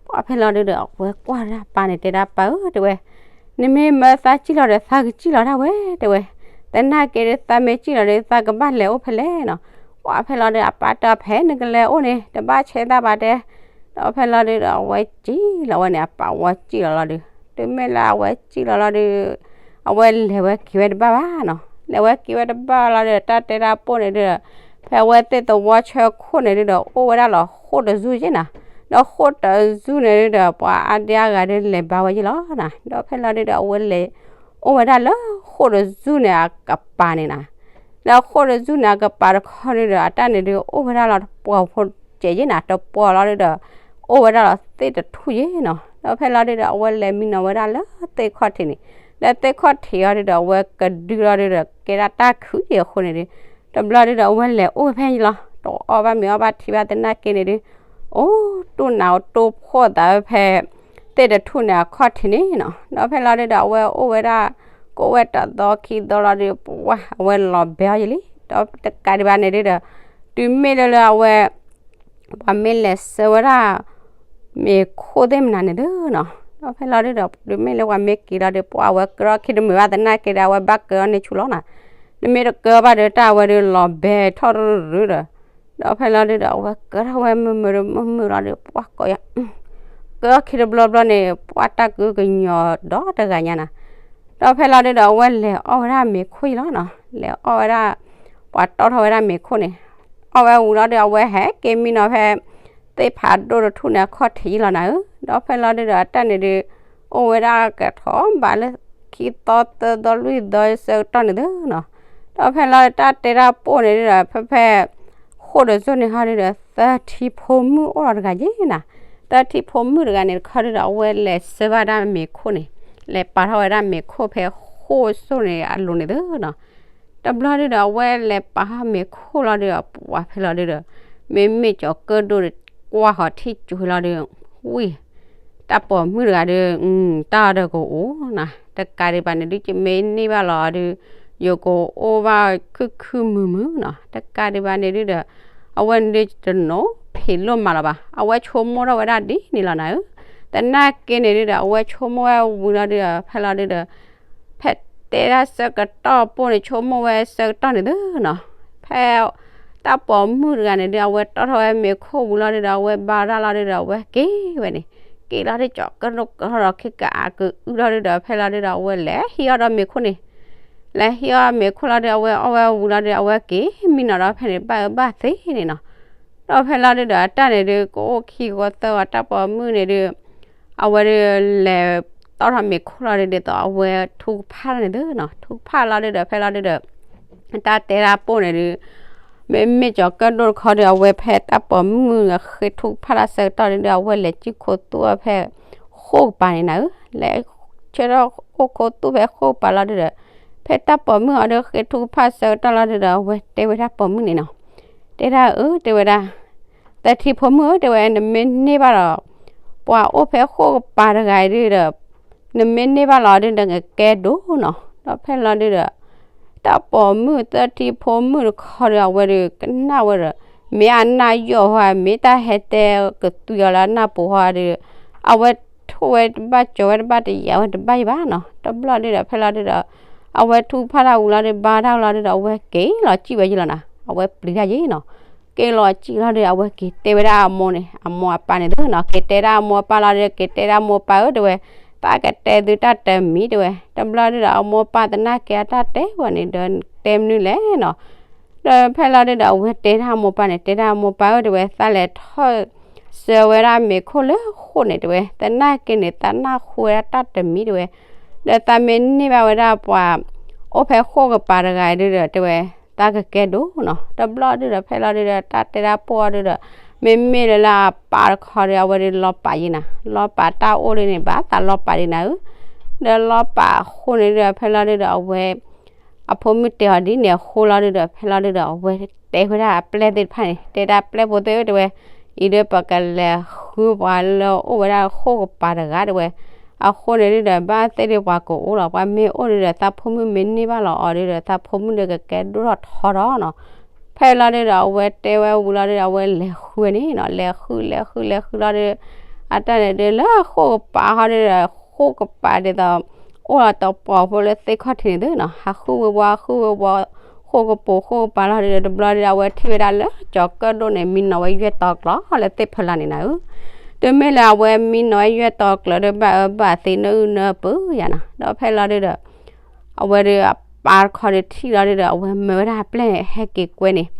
ပှၢ်ဖဲလီၤဒုဒီး အဝဲကွၢ်ဒၣ်ပၢ်န့ၣ် တဲဒၣ်ပၢ်ဧၢ တဲဝဲ, နမ့ၢ်မၢသးစံၣ်လီၤဒီး သးကစံၣ်လီၤဒၣ်ဝဲ တဲဝဲ, သနာ်က့ဒီး သးမ့ၢ်စံၣ်လီၤဒီး သးကဘၣ်လဲၤအိၣ်ဖဲလဲၣ်နီၤ. ပှၢ်ဖဲလီၤဒုဒီး အပၢ်တဲအီၤ ဖဲနကလဲၤအိၣ်န့ၣ် တဘၣ်ဆဲးသးဘၣ်တဲ ဒီးဖဲလီၤဒုဒီး အဝဲစံၣ်လီၤဝဲန့ၣ် အပၢ်ဝဲစံၣ်လီၤလီၤဒု, တုၤမ့ၢ်လၢအဝဲစံၣ်လီၤလီၤဒု, အဝဲလဲၤဝဲက့ၤဝဲတဘၣ်ဘၣ်နီၤ. လဲၤဝဲက့ၤဝဲတဘၣ်လီၤဒီး တၢ်တဲတၢ်ပိၢ်န့ၣ်ဒုဒီး ဖဲအဝဲသ့ၣ်သဝီဆၢခိၣ်န့ၣ်ဒုဒီး အိၣ်ဝဲဒၣ်လီၤဃိၣ်တစုယ့ၣ်နၤ. ဒီးဃိၣ်တစုန့ၣ်ဒုဒီး ပှၤအါဒံအါဂၤဒုလဲၤဘါဝဲယ့ၣ်လီၤနၤ. ဒီးဖဲလီၤဒုဒီး အဝဲလဲၤအိၣ်ဝဲဒၣ်လၢဃိၣ်တစုန့ၣ်အကပၤန့ၣ်နၤ. လၢဃိၣ်တစုန့ၣ်အကပၤတခီဒုဒီး အတၢ်န့ၣ်ဒု အိၣ်ဝဲဒၣ်လီၤတပှီၤဖိစဲးယ့ၣ်နၤ, တပှီၤလီၤဒုဒီး အိၣ်ဝဲဒၣ်လီၤသ့ၣ်တထူၣ်ယ့ၣ်နီၤ. ဒီးဖဲလီၤဒုဒီး အဝဲလဲၤမံနီၤဝဲဒၣ်လၢသ့ၣ်ခီၣ်ထံးန့ၣ်, လၢသ့ၣ်ခီၣ်ထံးအီၤဒုဒီး အဝဲကဒုလီၤဒုဒီး ကဲဒၣ်တၢ်ခုၣ်ယ့ၣ်အဃိန့ၣ်ဒု, တဘျီဒုဒီး အဝဲလဲၤအိၣ်ဖဲန့ၣ်လီၤ. တအီၣ်ဘၣ်မ့ၤအီၣ်ဘၣ်ထံဘၣ်သနာ်က့န့ၣ်ဒု အိၣ်တူၢ်နးအီၤတိၢ်ဖှီၣ်သးဝဲဖဲ သ့ၣ်တထူၣ်န့ၣ်အခီၣ်ထံးန့ၣ်နီၤ. ဒီးဖဲလီၤဒုဒီး အဝဲအိၣ်ဝဲဒၣ် ကအိၣ်ဝဲတသီခံသီလီၤဒု ပှၢ်အဝဲလီၤဘဲအီၤယ့ၣ်လံ. ဒီးတကးဒံးဘၣ်န့ၣ်ဒုဒီး တုၤမ့ၢ်လၢလၢအဝဲ ပှၤမ့ၢ်လဲၤဆှၢဝဲဒၣ် မ့ၤခိၣ်သ့ၣ်မနုၤန့ၣ်ဒုနီၤ, ဒီးဖဲလီၤဒုဒီး တုၤမ့ၢ်လၢပှၤမ့ၢ်က့ၤလီၤဒု ပှၢ်အဝဲကၢထီၣ်ခံတမုာ်ဘၣ်သနာ်က့ဒီး အဝဲဘၣ်ကၢအီၤန့ၢ်ဆူၣ်လီၤနီၤ. နမ့ၢ်တကၢဘၣ်ဒီး တၢ်အဝဲဒုလီၤဘဲထီၣ်တရူၢ်ဒီး, ဒီးဖဲလီၤဒုဒီး အဝဲကၢထီၣ်ဝဲမုာ်မုာ်ဒီးမုာ်မုာ်လီၤဒု ပှၢ်ကိးယၤ ကၢထီၣ်ခံတဘျီဘျီန့ၣ် ပှၢ်တၢ်ကုကညီၤဒီတဂၤညါနၤ. ဒီးဖဲလီၤဒုဒီး အဝဲလဲၤအီၣ်ဝဲဒၣ်မ့ၤခိၣ်ယ့ၣ်လီၤနီၤ, လဲၤအီၣ်ဝဲဒၣ် ပှၤတီၣ်ထီၣ်ဝဲဒၣ်မ့ၤခိၣ်န့ၣ်, အီၣ်ဝဲဝံၤလီၤဒု အဝဲဟဲက့ၤမံနီၤဖဲ သ့ၣ်ဖးဒိၣ်တထူၣ်န့ၣ်အခီၣ်ထံးယ့ၣ်လီၤနၤဧၢ. ဒီးဖဲလီၤဒုဒီး အတၢ်န့ၣ်ဒု အိၣ်ဝဲဒၣ်ကထီဘးလၢ ခံသီသၢသီလွံၢ်သီဆၢကတီၢ်န့ၣ်သုနီၤ. ဒီးဖဲလီၤဒု တၢ်တဲတၢ်ပိၢ်န့ၣ်ဒုဒီး ဖဲဖဲ ဃိၣ်တစိၢ်န့ၣ်ခီဒုဒီး သၢထံဖိမုၣ်အိၣ်လီၤတဂၤယ့ၣ်နၤ. သၢထံဖိမုၣ်တဂၤန့ၣ်တခီဒုဒီး အဝဲလဲၤဆှၢဘၣ်ဒၣ်မ့ၤခိၣ်န့ၣ်, လဲၤပာ်ထီၣ်ဝဲဒၣ်မ့ၤခိၣ်ဖဲဃိၣ်စိၢ်န့ၣ်အလိၤန့ၣ်သုနီၤ. တဘျီဒုဒီး အဝဲလဲၤပာ်ထီၣ်မ့ၤခိၣ်လီၤဒုဒီး ပှၢ်ဖဲလီၤဒုဒီး မ့မ့ၢ်ကၠီၤကၢၣ်ဒိၣ်ဒီး ကွၢ်ဃီၤထံၣ်ကွံာ်လီၤဒု ဝံၢ် တၢ်ပိာ်မုၣ်တဂၤဒု တၢ်အီၤဒီးကအိၣ်နၤ, တကးဒံးဘၣ်န့ၣ်ဒု ယမ့ၢ်န့ၢ်ဘၣ်လီၤဒု ယကအိၣ်ဘၣ်ခုၣ်ခုၣ်မုာ်မုာ်နီၤ. တကးဒံးဘၣ်န့ၣ်ဒုဒီး အဝဲန့ၣ်ဒုတနိးဖံးလိၣ်မးလီၤဘၣ်, အဝဲဆိကမိၣ်ထီၣ်ဝဲဒၣ်ဒ်န့ၣ်လီၤနၤဧၢ. သနာ်က့န့ၣ်ဒုဒီး အဝဲဆိကမိၣ်ဝဲဝံၤလီၤဒုဒီး ဖဲလီၤဒုဒီး ဖဲတဲဒၣ်ဆၢကတီၢ်ပိၢ်န့ၣ် ဆိကမိၣ်ဝဲဆၢကတီၢ်န့ၣ်သုနီၤ, ဖဲ တၢ်ပိာ်မုၣ်တဂၤန့ၣ်ဒု အဝဲတီၣ်ထီၣ်ဝဲမ့ၤခိၣ်ဝံၤလီၤဒုဒီး အဝဲဘါတၢ်လီၤဒုဒီး အဝဲက့ၤဝဲန့ၣ်, က့ၤလီၤဒု ကၠီၤကၢၣ်ဒိၣ်ကၢထီၣ်ဒီး ခံကအါကအုထီၣ်ဒုဒီး ဖဲလီၤဒုဒီး အဝဲလဲၤဟံးအီၣ်ဒီးမ့ၤခိၣ်န့ၣ်, လဲၤဟံးအီၣ်မ့ၤခိၣ်လီၤဒု အဝဲအီၣ်ဝဲဝံၤလီၤဒု အဝဲက့ၤမံနီၤဒီးဖဲန့ၣ် ဘၣ်အၢဘၣ်သီန့ၣ်နီၤ. ဒီးဖဲလီၤဒုဒီး အတၢ်န့ၣ်ဒု ကအိၣ်ခံကီသၢဂီၤ တၢ်ပိာ်မုၣ်န့ၣ်ဒု အဝဲဒု လဲၤတီၣ်ထီၣ်မ့ၤခိၣ်လီၤဒု ဒ်သိးအဝဲထူကဖၣ်န့ၣ်သုနီၤ, ထူကဖၣ်လီၤဒုဒီး ဖဲလီၤဒုဒီး တၢ်တဲတၢ်ပိၢ်န့ၣ်ဒု မ့မ့ၢ်ကၠီၤကၢၣ်ဒိၣ်တခီဒု အဝဲဖဲတၢ်ပိာ်မုၣ်အဃ့ထူကဖၣ်တၢ်ဆၢကတီၢ်ဒုဒီး အဝဲလဲၤစံၣ်ခိသူၣ်အီၤဖဲ ဃိၣ်ကပၤန့ၣ်နၤဧၢ, လဲၤဆၢထၢၣ်အိၣ်ခိသူၣ်ဖဲဃိၣ်ကပၤလီၤဒုဒီး ဖဲတၢ်ပိာ်မုၣ်အီၤဒုဃ့ထူကဖၣ်ဆၢကတီၢ်လီၤဒုဒီး အဝဲတဲဝဲဒၣ်ပိာ်မုၣ်န့ၣ်နီၤ, တဲဒၣ်အၢ တဲဝဲဒၣ် သၢထံဖိမုၣ်ဧၢ တဲဝဲ နမ့ၢ်န့ၢ်ဘၣ်ဒီး ပှၤအိၣ်ဖဲဃိၣ်ကပၤတဂၤအံၤဒုဒီး နမ့ၢ်န့ၢ်ဘၣ်လီၤဒု နကကဲဒိၣ်နီၤ. ဒီးဖဲလီၤဒုဒီး တၢ်ပိာ်မုၣ်သၢထံဖိမုၣ်တခီဒီး အဝဲဒု ကနၣ်ဝဲဒီး မ့ၢ်အနၢ်ယိာ်ဟီ မ့ၢ်တၢ်ဟဲတဲကသွံအီၤလၢအနၢ်ပူၤဟီဒု အဝဲထိၣ်ဝဲတဘၣ် ကၠီၤဝဲတဘၣ် တယာ်ဝဲတဘၣ်ယံၤဘၣ်နီၤ. တဘျီဒုဒီး ဖဲလီၤဒုဒီး အဝဲထူကဖၣ်တၢ်ဝံၤလီၤဒု ဘါတၢ်ဝံၤလီၤဒုဒီး အဝဲက့ၤလီၤစံၣ်ဝဲယံၤလီၤနၤ, အဝဲပျံၤတၢ်ယံၤနီၤ. က့ၤလီၤစံၣ်လီၤဒု အဝဲက့ၤတဲဝဲဒၣ်အမိၢ်န့ၣ် အမိၢ်အပၢ်န့ၣ်သုနီၤ, က့ၤတဲဒၣ်အမိၢ်အပၢ်လီၤဒု က့ၤတဲဒၣ်မိၢ်ပၢ်ဧၢ တဲဝဲ သးကတဲသုတၢ်တမံၤတဲဝဲ. တဘျီဒုဒီး အမိၢ်အပၢ်သနာ်က့အတၢ်တဲဝဲန့ၣ်ဒီး တဲမနုၤလဲၣ်နီၤ. ဒီးဖဲလီၤဒုဒီး အဝဲတဲဒၣ်အမိၢ်ပၢ်န့ၣ် တဲဒၣ်အမိၢ်ပၢ်ဧၢ တဲဝဲ သးလဲၤထီၣ် ဆှၢဝဲဒၣ်မ့ၤခိၣ်လၢဃိၣ်န့ၣ် တဲဝဲ သနာ်က့န့ၣ် သးနၢ်ဟူဝဲဒၣ်တၢ်တမံၤတဲဝဲ, ဒီးသးမ့ၢ်န့ၢ်ဘၣ်ဝဲဒၣ်ပှၤ အိၣ်ဖဲဃိၣ်ကပၤတဂၤဒုဒီး တဲဝဲ သးကကဲဒိၣ်နီၤ. တဘျီဒုဒီး ဖဲလီၤဒုဒီး တၢ်တဲတၢ်ပိၢ်အီၤဒုဒီး မ့မ့ၢ်လၢလၢအပၢ်တခီဒီး အဝဲဒုလီၤပာ်ယံၤနၤ, လီၤပာ်တၢ်အိၣ်ဒ်န့ၣ် ဘၣ်သးလီၤပာ်ဒ်နၤဧၢ. ဒီးလီၤပာ်အဃိန့ၣ်ဒုဒီး ဖဲလီၤဒုဒီး အဝဲ အဖိမုၣ်တဲအီၤဒ်န့ၣ်အဃိလီၤဒုဒီး ဖဲလီၤဒုဒီး အဝဲတဲဝဲဒၣ်အပျဲၢ်သ့ၣ်တဖၣ်န့ၣ် တဲဒၣ်ပျဲၢ်ဖိသ့ၣ်ဧၢ တဲဝဲ, အံၤဒုးပကလဲၤဃုပှၤလၢအိၣ်ဝဲဒၣ်ဃိၣ်ကပၤတဂၤတဲဝဲ, အဃိန့ၣ်ဒုဒီး ဘၣ်သ့ၣ်ဒုးပှၤကအိၣ်လီၤ ပှၤမ့ၢ်အိၣ်ဒုဒီး သးဖိမုၣ်မ့ၢ်န့ၢ်ဘၣ်လီၤအီၤဒုဒီး သးဖိမုၣ်ဒုကကဲဒိၣ်ထီၣ်ထီထီၣ်နီၤ. ဖဲလီၤဒုဒီး အဝဲတဲဝဲဝံၤလီၤဒုဒီး အဝဲလဲၤဃုန့ၣ်နီၤ, လဲၤဃု လဲၤဃု လဲၤဃုလီၤဒုဒီး အတၢ်န့ၣ်ဒုးလၢဃိၣ်ကပၤဟီဒုဒီး ဃိၣ်ကပၤဒ်သိး အိၣ်ဒီးတပှီၤဖိလၢသ့ၣ်ခီၣ်ထံးန့ၣ်သုနီၤ, ဟးဃုဝဲဝါ ဃုဝဲဝါ ဃိၣ်ကပိာ်ဃိၣ်ကပၤလီၤဒုဒီး တဘျီဒုဒီး အဝဲထံၣ်ဝဲဒၣ်လၢကၠီၤကၢၣ်ဒိၣ်န့ၣ် မံနီၤဝဲယွဲၢ်တီၤကျိၤလၢသ့ၣ်ဖီလာ်န့ၣ်နၤဧၢ. တုၤမ့ၢ်လၢအဝဲမံနီၤဝဲယွဲၢ်တီၤကျိၤဒီး ဘၣ်အၢဘၣ်သီ နၢအုၣ်နၢပၢၢ်ယၤနီၤ, ဒီးဖဲလီၤဒုဒီး အဝဲဒုးအပၢ်တခီဒုးထံၣ်လီၤဒုဒီး အဝဲမၢဝဲဒၣ်အပျဲၢ်ဟဲက့ၤကွဲန့ၣ်,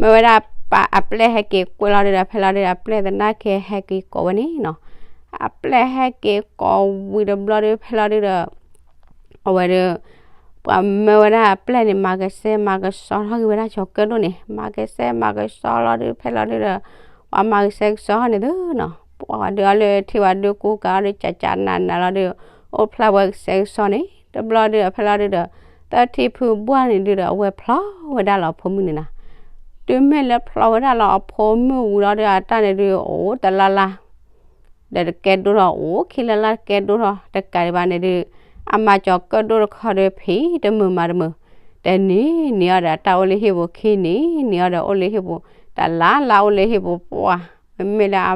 မၢဝဲဒၣ်အပျဲၢ်ဟဲက့ၤကွဲလီၤဒုဒီး ဖဲလီၤဒုဒီး အပျဲၢ်သနာ်က့ဟဲက့ၤကိးဝဲန့ၣ်နီၤ, အပျဲၢ်ဟဲက့ၤကိးဝံၤတဘျီဒု ဖဲလီၤဒုဒီး အဝဲဒုး ပှၤမၢဝဲဒၣ်အပျဲၢ်န့ၣ် မၤကစဲမၤကစီထီၣ်က့ၤဝဲဒၣ်ကၠီၤကၢၣ်ဒိၣ်န့ၣ်, မၤကစဲမၤကစီလီၤဒု ဖဲလီၤဒုဒီး ပှၤမၤကစဲကစီန့ၣ်သုနီၤ, ပှၤဒုးအီၤလၢထံဝဲဒု ကူကၤအီၤဒု ကကနးနးလီၤဒု အိၣ်ဖျါဝဲကစဲကစီန့ၣ် တဘျီဒုဒီး ဖဲလီၤဒုဒီး သၢထံဖုဘှၢ်န့ၣ်ဒုဒီး အဝဲဖျီဝဲဒၣ်လီၤအဖိမုၣ်န့ၣ်နၤ, တုၤမ့ၢ်လၢဖျီဝဲဒၣ်လီၤအဖိမုၣ်ဝံၤလီၤဒုဒီး အတၢ်န့ၣ်ဒုးအိၣ်တလါလါ ဒီးတကဲဒိၣ်ထီၣ် အိၣ်ခံလါလါတကဲဒိၣ်ထီၣ် တကးဒံးဘၣ်န့ၣ်ဒုး အမါကၠီၤကၢၣ်ဒိၣ်တခီဒီး ဖံးတမုာ်မၤတမုာ်, တနံၤနံၤအီၤဒီး အတၢ်အိၣ်လၢဟံၣ်ပူၤ, ခံနံၤနံၤအီၤဒီး အိၣ်လၢဟံၣ်ပူၤ, တလါလါအိၣ်လၢဟံၣ်ပူၤ, ပှၤ မ့မ့ၢ်လၢ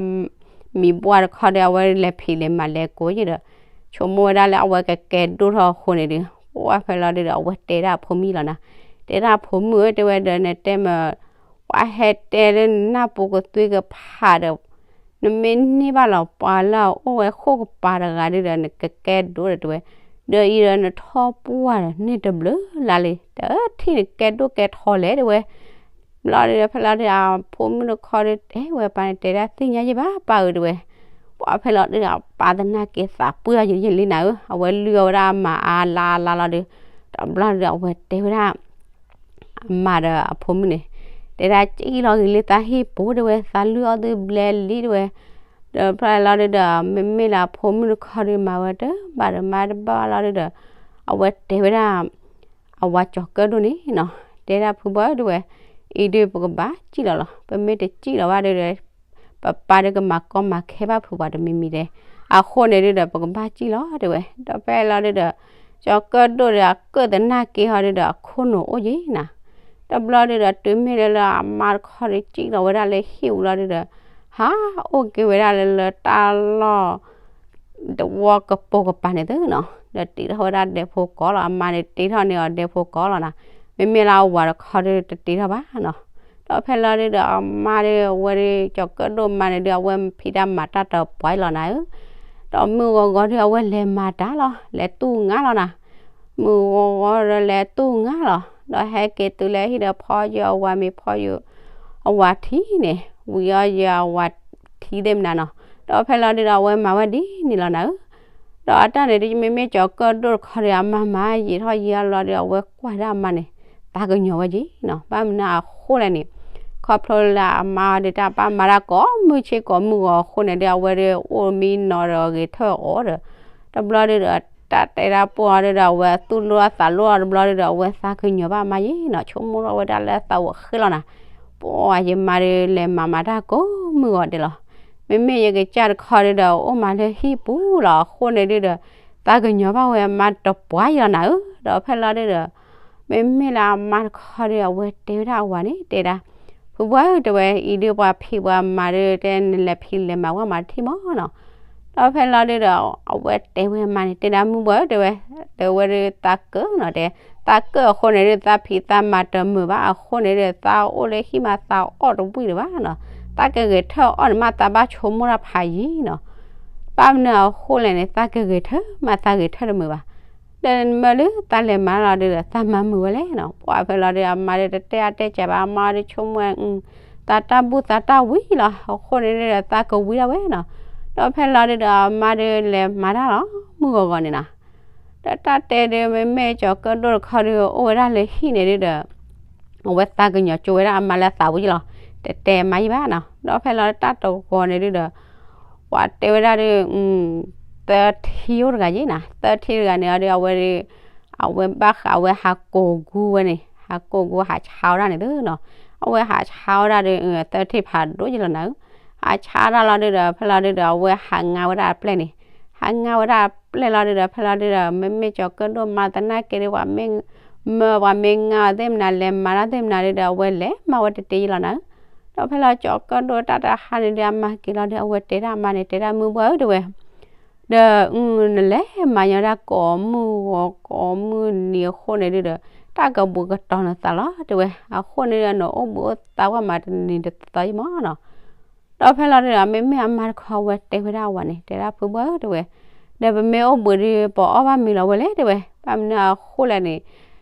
မံၤဘှၢ်တခီဒီး အဝဲလဲၤဖံးလဲၤမၤလဲၤကိးယံၤဒီး ဆိကမိၣ်ဝဲဒၣ်လၢအဝဲကကဲဒိၣ်ထီၣ်အဃိန့ၣ်ဒုး ပှၤဖဲလီၤဒုဒီး အဝဲတဲဒၣ်အဖိမုၣ်လီၤနၤ, တဲဒၣ်အဖိမုၣ်ဧၢ တဲဝဲဒီး နတဲမ့ၢ် ပှၤဟဲတဲလၢနနၢ်ပူၤကသွံကဖးဒီး နမ့ၢ်န့ၢ်ဘၣ်လီၤ ပှၤလၢအအိၣ်ဝဲဃိၣ်ကပၤတဂၤဒုဒီး နကကဲဒိၣ်ဒီးတဲဝဲ, ဒီးအံၤဒီးနထီၣ်ပှၢ်ဒီးန့ၢ်တဘျုးလါလံ တထံၣ်နကဲဒိၣ်ကဲထီလဲၣ်တဲဝဲ, ဘျီဒုဒီး ဖဲလီၤဒုဒီး အဖိမုၣ်တခီဒုး တဲဝဲပၢ်န့ၣ် တဲဒၣ်သ့ၣ်ညါယံၤဘၣ် ပၢ်ဧၢတဲဝဲ, ပှၤဖဲလီၤဒုဒီး အပၢ်သနာ်က့သးပှၢ်ယံၤယံၤလံနၤဧၢ, အဝဲလုၢ်အီၣ်ဝဲဒၣ်အမါအါလါအါလါလီၤဒုး, တဘျီဒုဒီး အဝဲတဲဝဲဒၣ် အမါဒီးအဖိမုၣ်န့ၣ်, တဲဒၣ်ကံၣ်လီၤဂ့ၤလၢသးဟံၣ်ပူၤတဲဝဲ, သးလုၢ်အီၣ်သုဘျဲလံတဲဝဲ, ဒီးဖဲလီၤဒုဒီး မ့မ့ၢ်လၢအဖိမုၣ်တခီဒုး မၤဝဲတဘၣ်ဒီးမၤတဘၣ်လီၤဒုဒီး အဝဲတဲဝဲဒၣ် အဝၤကၠီၤကၢၣ်ဒိၣ်န့ၣ်နီၤ, တဲဒၣ်ဖုဘီတဲဝဲ, အံၤဒုးပကဘၣ်စံၣ်လီၤလီၤ, ပမ့ၢ်တစံၣ်လီၤဘၣ်ဒုဒီး ပပၢ်ဒုးကမၤကီမၤခဲဘၣ်ဖုပှၤတမံၤမံၤဒဲး, အဃိန့ၣ်ဒုဒီး ပကဘၣ်စံၣ်လီၤတဲဝဲ, ဒီးဖဲလီၤဒုဒီး ကၠီၤကၢၣ်ဒိၣ်ဒီးအကၢၣ်သနာ်က့ဟီဒုဒီး အခိၣ်နူာ်အိၣ်ယံၤနၤ, တဘျီဒုဒီး တုၤမ့ၢ်လၢလၢအမါတခီဒုး စံၣ်လီၤဝဲဒၣ်လၢဟံၣ်ဝံၤလီၤဒုဒီး ဟးအိၣ်က့ၤဝဲဒၣ်လၢလၢတၢ်လီၢ် တဝီကပိာ်ကပၤန့ၣ်သုနီၤ, ဒီးတ့ထီၣ်ဝဲဒၣ်ဒဲဖိကိးလီၤ, အမါန့ၣ်တ့ထီၣ်န့ၢ်အီၤဒဲဖိကိးလီၤနၤ, မ့မ့ၢ်လၢအဝၤတခီဒုတတ့ထီၣ်ဘၣ်နီၤ, ဒီးဖဲလီၤဒုဒီးအမါဒုအဝဲဒု ကၠီၤကၢၣ်ဒိၣ်မါန့ၣ်ဒု အဝဲဖံးတၢ်မၤတၢ်တပှၢ်လီၤနၤဧၢ, ဒီးမုၢ်ဂီၤဂီၤဒုအဝဲလဲၤမၤတၢ်လီၤ, လဲၤတူၢ်ငါလီၤနၤ, မုၢ်ဂီၤဂီၤဒီးလဲၤတူၢ်ငါလီၤ, ဒီးဟဲက့ၤတုၤလၢဟံၣ်ဒီးဖီယုာ်အဝၤမ့ၤဖီယုာ် အဝၤထံန့ၣ် ဝံၤအီယုာ်အဝၤထံသ့ၣ်မနုၤနီၤ, ဒီးဖဲလီၤဒုဒီးအဝဲမၤဝဲဒ်န့ၣ်လီၤနၤဧၢ, ဒီးအတၢ်န့ၣ်ဒု မ့မ့ၢ်ကၠီၤကၢၣ်ဒိၣ်တခီဒီး အမါမၤယံာ်ထီၣ်ယံာ်အလီၤဒီး အဝဲကွၢ်ဒၣ်အမါန့ၣ် သးကညီၤဝဲက့ၤနီၤ, ဘၣ်မနုၤအဃိလဲၣ်န့ၣ်, ခီဖျိလၢအမါဒီးတၢ်ပၢ်မၤတၢ်ကိးမုၢ်ဆ့ၣ်ကိးမုၢ်ဂီၤအဃိန့ၣ် ဒီးအဝဲဒီးအိၣ်မံနီၤဒီးဂဲၤထၢၣ်အီၤဒီး တဘျီဒုဒီး တၢ်တဲတၢ်ပိၢ်အီၤဒုဒီး အဝဲသူၣ်လိအသးလိအီၤတဘျီဒုဒီး အဝဲသးကညီၤဘၣ်အမါယံာ်နီၤ, ဆိကမိၣ်ထီၣ်ဝဲဒၣ်လၢသးဝဲဃ့လီၤနၤ, ပှၤယမါဒုးလဲၤမၤမၤတၢ်ကိးမုၢ်ဂီၤဒဲးလီၤ, မ့မ့ၢ်ယကစၢ်တခီဒုဒီး အိၣ်မးလၢဟံၣ်ပူၤလီၤအဃိန့ၣ်ဒုဒီး သးကညီၤဘၣ်ဝဲအမါတပှၢ်ယံၤလီၤနၤဧၢ, ဒီးဖဲလီၤဒုဒီး မ့မ့ၢ်လၢအမါတခီဒီး အဝဲတဲဝဲဒၣ်အဝၤန့ၣ် တဲဒၣ်, ဖုဘှၢ်ဧၢ တဲဝဲ, အံၤဒုးပှၤဖံးပှၤမၤဒုး တဲနလဲၤဖံးလဲၤမၤဝဲမၤတထံၣ်မးနီၤ, ဒီးဖဲလီၤဒုဒီး အဝဲတဲဝဲအမါန့ၣ် တဲဒၣ်မုၢ်ဘှၢ်ဧၢ တဲဝဲ, တဲဝဲဒုးသးကၢၣ်နီၤ တဲ, သးကၢၣ်အဃိန့ၣ်ဒုး သးဖံးသးမၤတမုာ်ဘၣ်အဃိန့ၣ်ဒုး သးအိၣ်လၢဟံၣ်မးသးအီၣ်တဝံၣ်တဘၣ်နီၤ, သးကဂဲၤထၢၣ်အီၣ်န့ၣ်မး သးဘၣ်ဆိကမိၣ်တၢ်ဖးယံၤနီၤ ဘၣ်မနုၤအဃိလဲၣ်န့ၣ် သးကဂဲၤထၢၣ်မး သးဂဲၤထၢၣ်တမုာ်ဘၣ်. ဒီးမ့ၢ်လၢသးလဲၤမၤလီၤဒုးဒီး သးမၤမုာ်ဝဲလဲၣ်နီၤ. ပှၤဖဲလီၤဒုး အမါဒုးတတဲအါတဲကးဘၣ် အမါဒုးဆိကမိၣ်ဝဲ သးတၢ်ဘူၣ်သးတၢ်ဝံၤလီၤ. အဃိန့ၣ်ဒုးဒီး သးကဝံၤဒၣ်ဝဲနီၤ. ဒီးဖဲလီၤဒုးဒီး အမါဒုးလဲၤမၤတၢ်လီၤ မုၢ်ဂီၤဂီၤန့ၣ်နီၤ. ဒီးတၢ်တဲဒုး မ့မ့ၢ်ကၠီၤကၢၣ်ဒိၣ်တခီဒုး အိၣ်ဝဲဒၣ်လၢဟံၣ်န့ၣ်ဒုးဒီး အဝဲသးကညီၤကၠိဝဲဒၣ်အမါလၢအသးဝံၤလီၤ. တတဲမါယံၤဘၣ်နီၤ. ဒီးဖဲလီၤတၢ်တဂီၤန့ၣ်ဒုးဒီး ပှၤတဲဝဲဒၣ်ဒုး သၢထံအိၣ်တဂၤယံၤနီၤ. သၢထံတဂၤန့ၣ်အီၤဒုး အဝဲဒုး အဝဲဘၣ်ဃး အဝဲဟးကိးဂူဝဲန့ၣ် ဟးကိးဂူဟးဆါဝဲဒၣ်န့ၣ်သုနီၤ. အဝဲဟးဆါဝဲဒၣ်ဒုး သၢထံဖးဒိၣ်ယံၤလီၤနၤဧၢ. ဟးဆါဒၣ်လီၤဒုးဒီး ဖဲလီၤဒုးဒီး အဝဲဟးငါဝဲဒၣ်အပျဲၢ်န့ၣ် ဟးငါဝဲဒၣ်အပျဲၢ်လီၤဒုးဒီး ဖဲလီၤဒုးဒီး မ့မ့ၢ်ကၠီၤကၢၣ်ဒိၣ်မါသနာ်က့ဒုး ပှၤမ့ၢ် မၢပှၤမ့ၢ်ငါအီၤသ့ၣ်မနၤ လဲၤမၤတၢ်သ့ၣ်မနၤဒုဒီး အဝဲလဲၤမၤဝဲတတ့ယလီၤနၤဧၢ. ဒီးဖဲလီၤကၠီၤကၢၣ်ဒိၣ်တၢ်တဟါန့ၣ်ဒု အမၤက့ၤလီၤဒု အဝဲတဲဒၣ်အမါန့ၣ် တဲဒၣ်မုၢ်ပှၢ်ဧၢ တဲဝဲ ဒီး နလဲၤမၤညီဒၣ်ကိးမုၢ်ဂီၤကိးမုၢ်နံၤအဃိန့ၣ်ဒုဒီး တၢ်ကဘူးကတီၤနသးလီၤ တဲဝဲ. အဃိန့ၣ်ဒု နအိၣ်ဘှံးအိၣ်သါဝဲမးတနံၤတသီယံမးနီၤ. ဒီးဖဲလီၤဒုဒီး မ့မ့ၢ်အမါတခီအဝဲတဲဝဲဒၣ်အဝၤန့ၣ် တဲဒၣ်ဖုပှၢ်ဧၢ တဲဝဲ, ဒီးပမ့ၢ်အိၣ်ဘှံးဒု ပအီၣ်ဘၣ်မ့ၤလီၤဝဲလဲၣ် တဲဝဲ. ဘၣ်မနုၤအဃိလဲၣ်န့ၣ်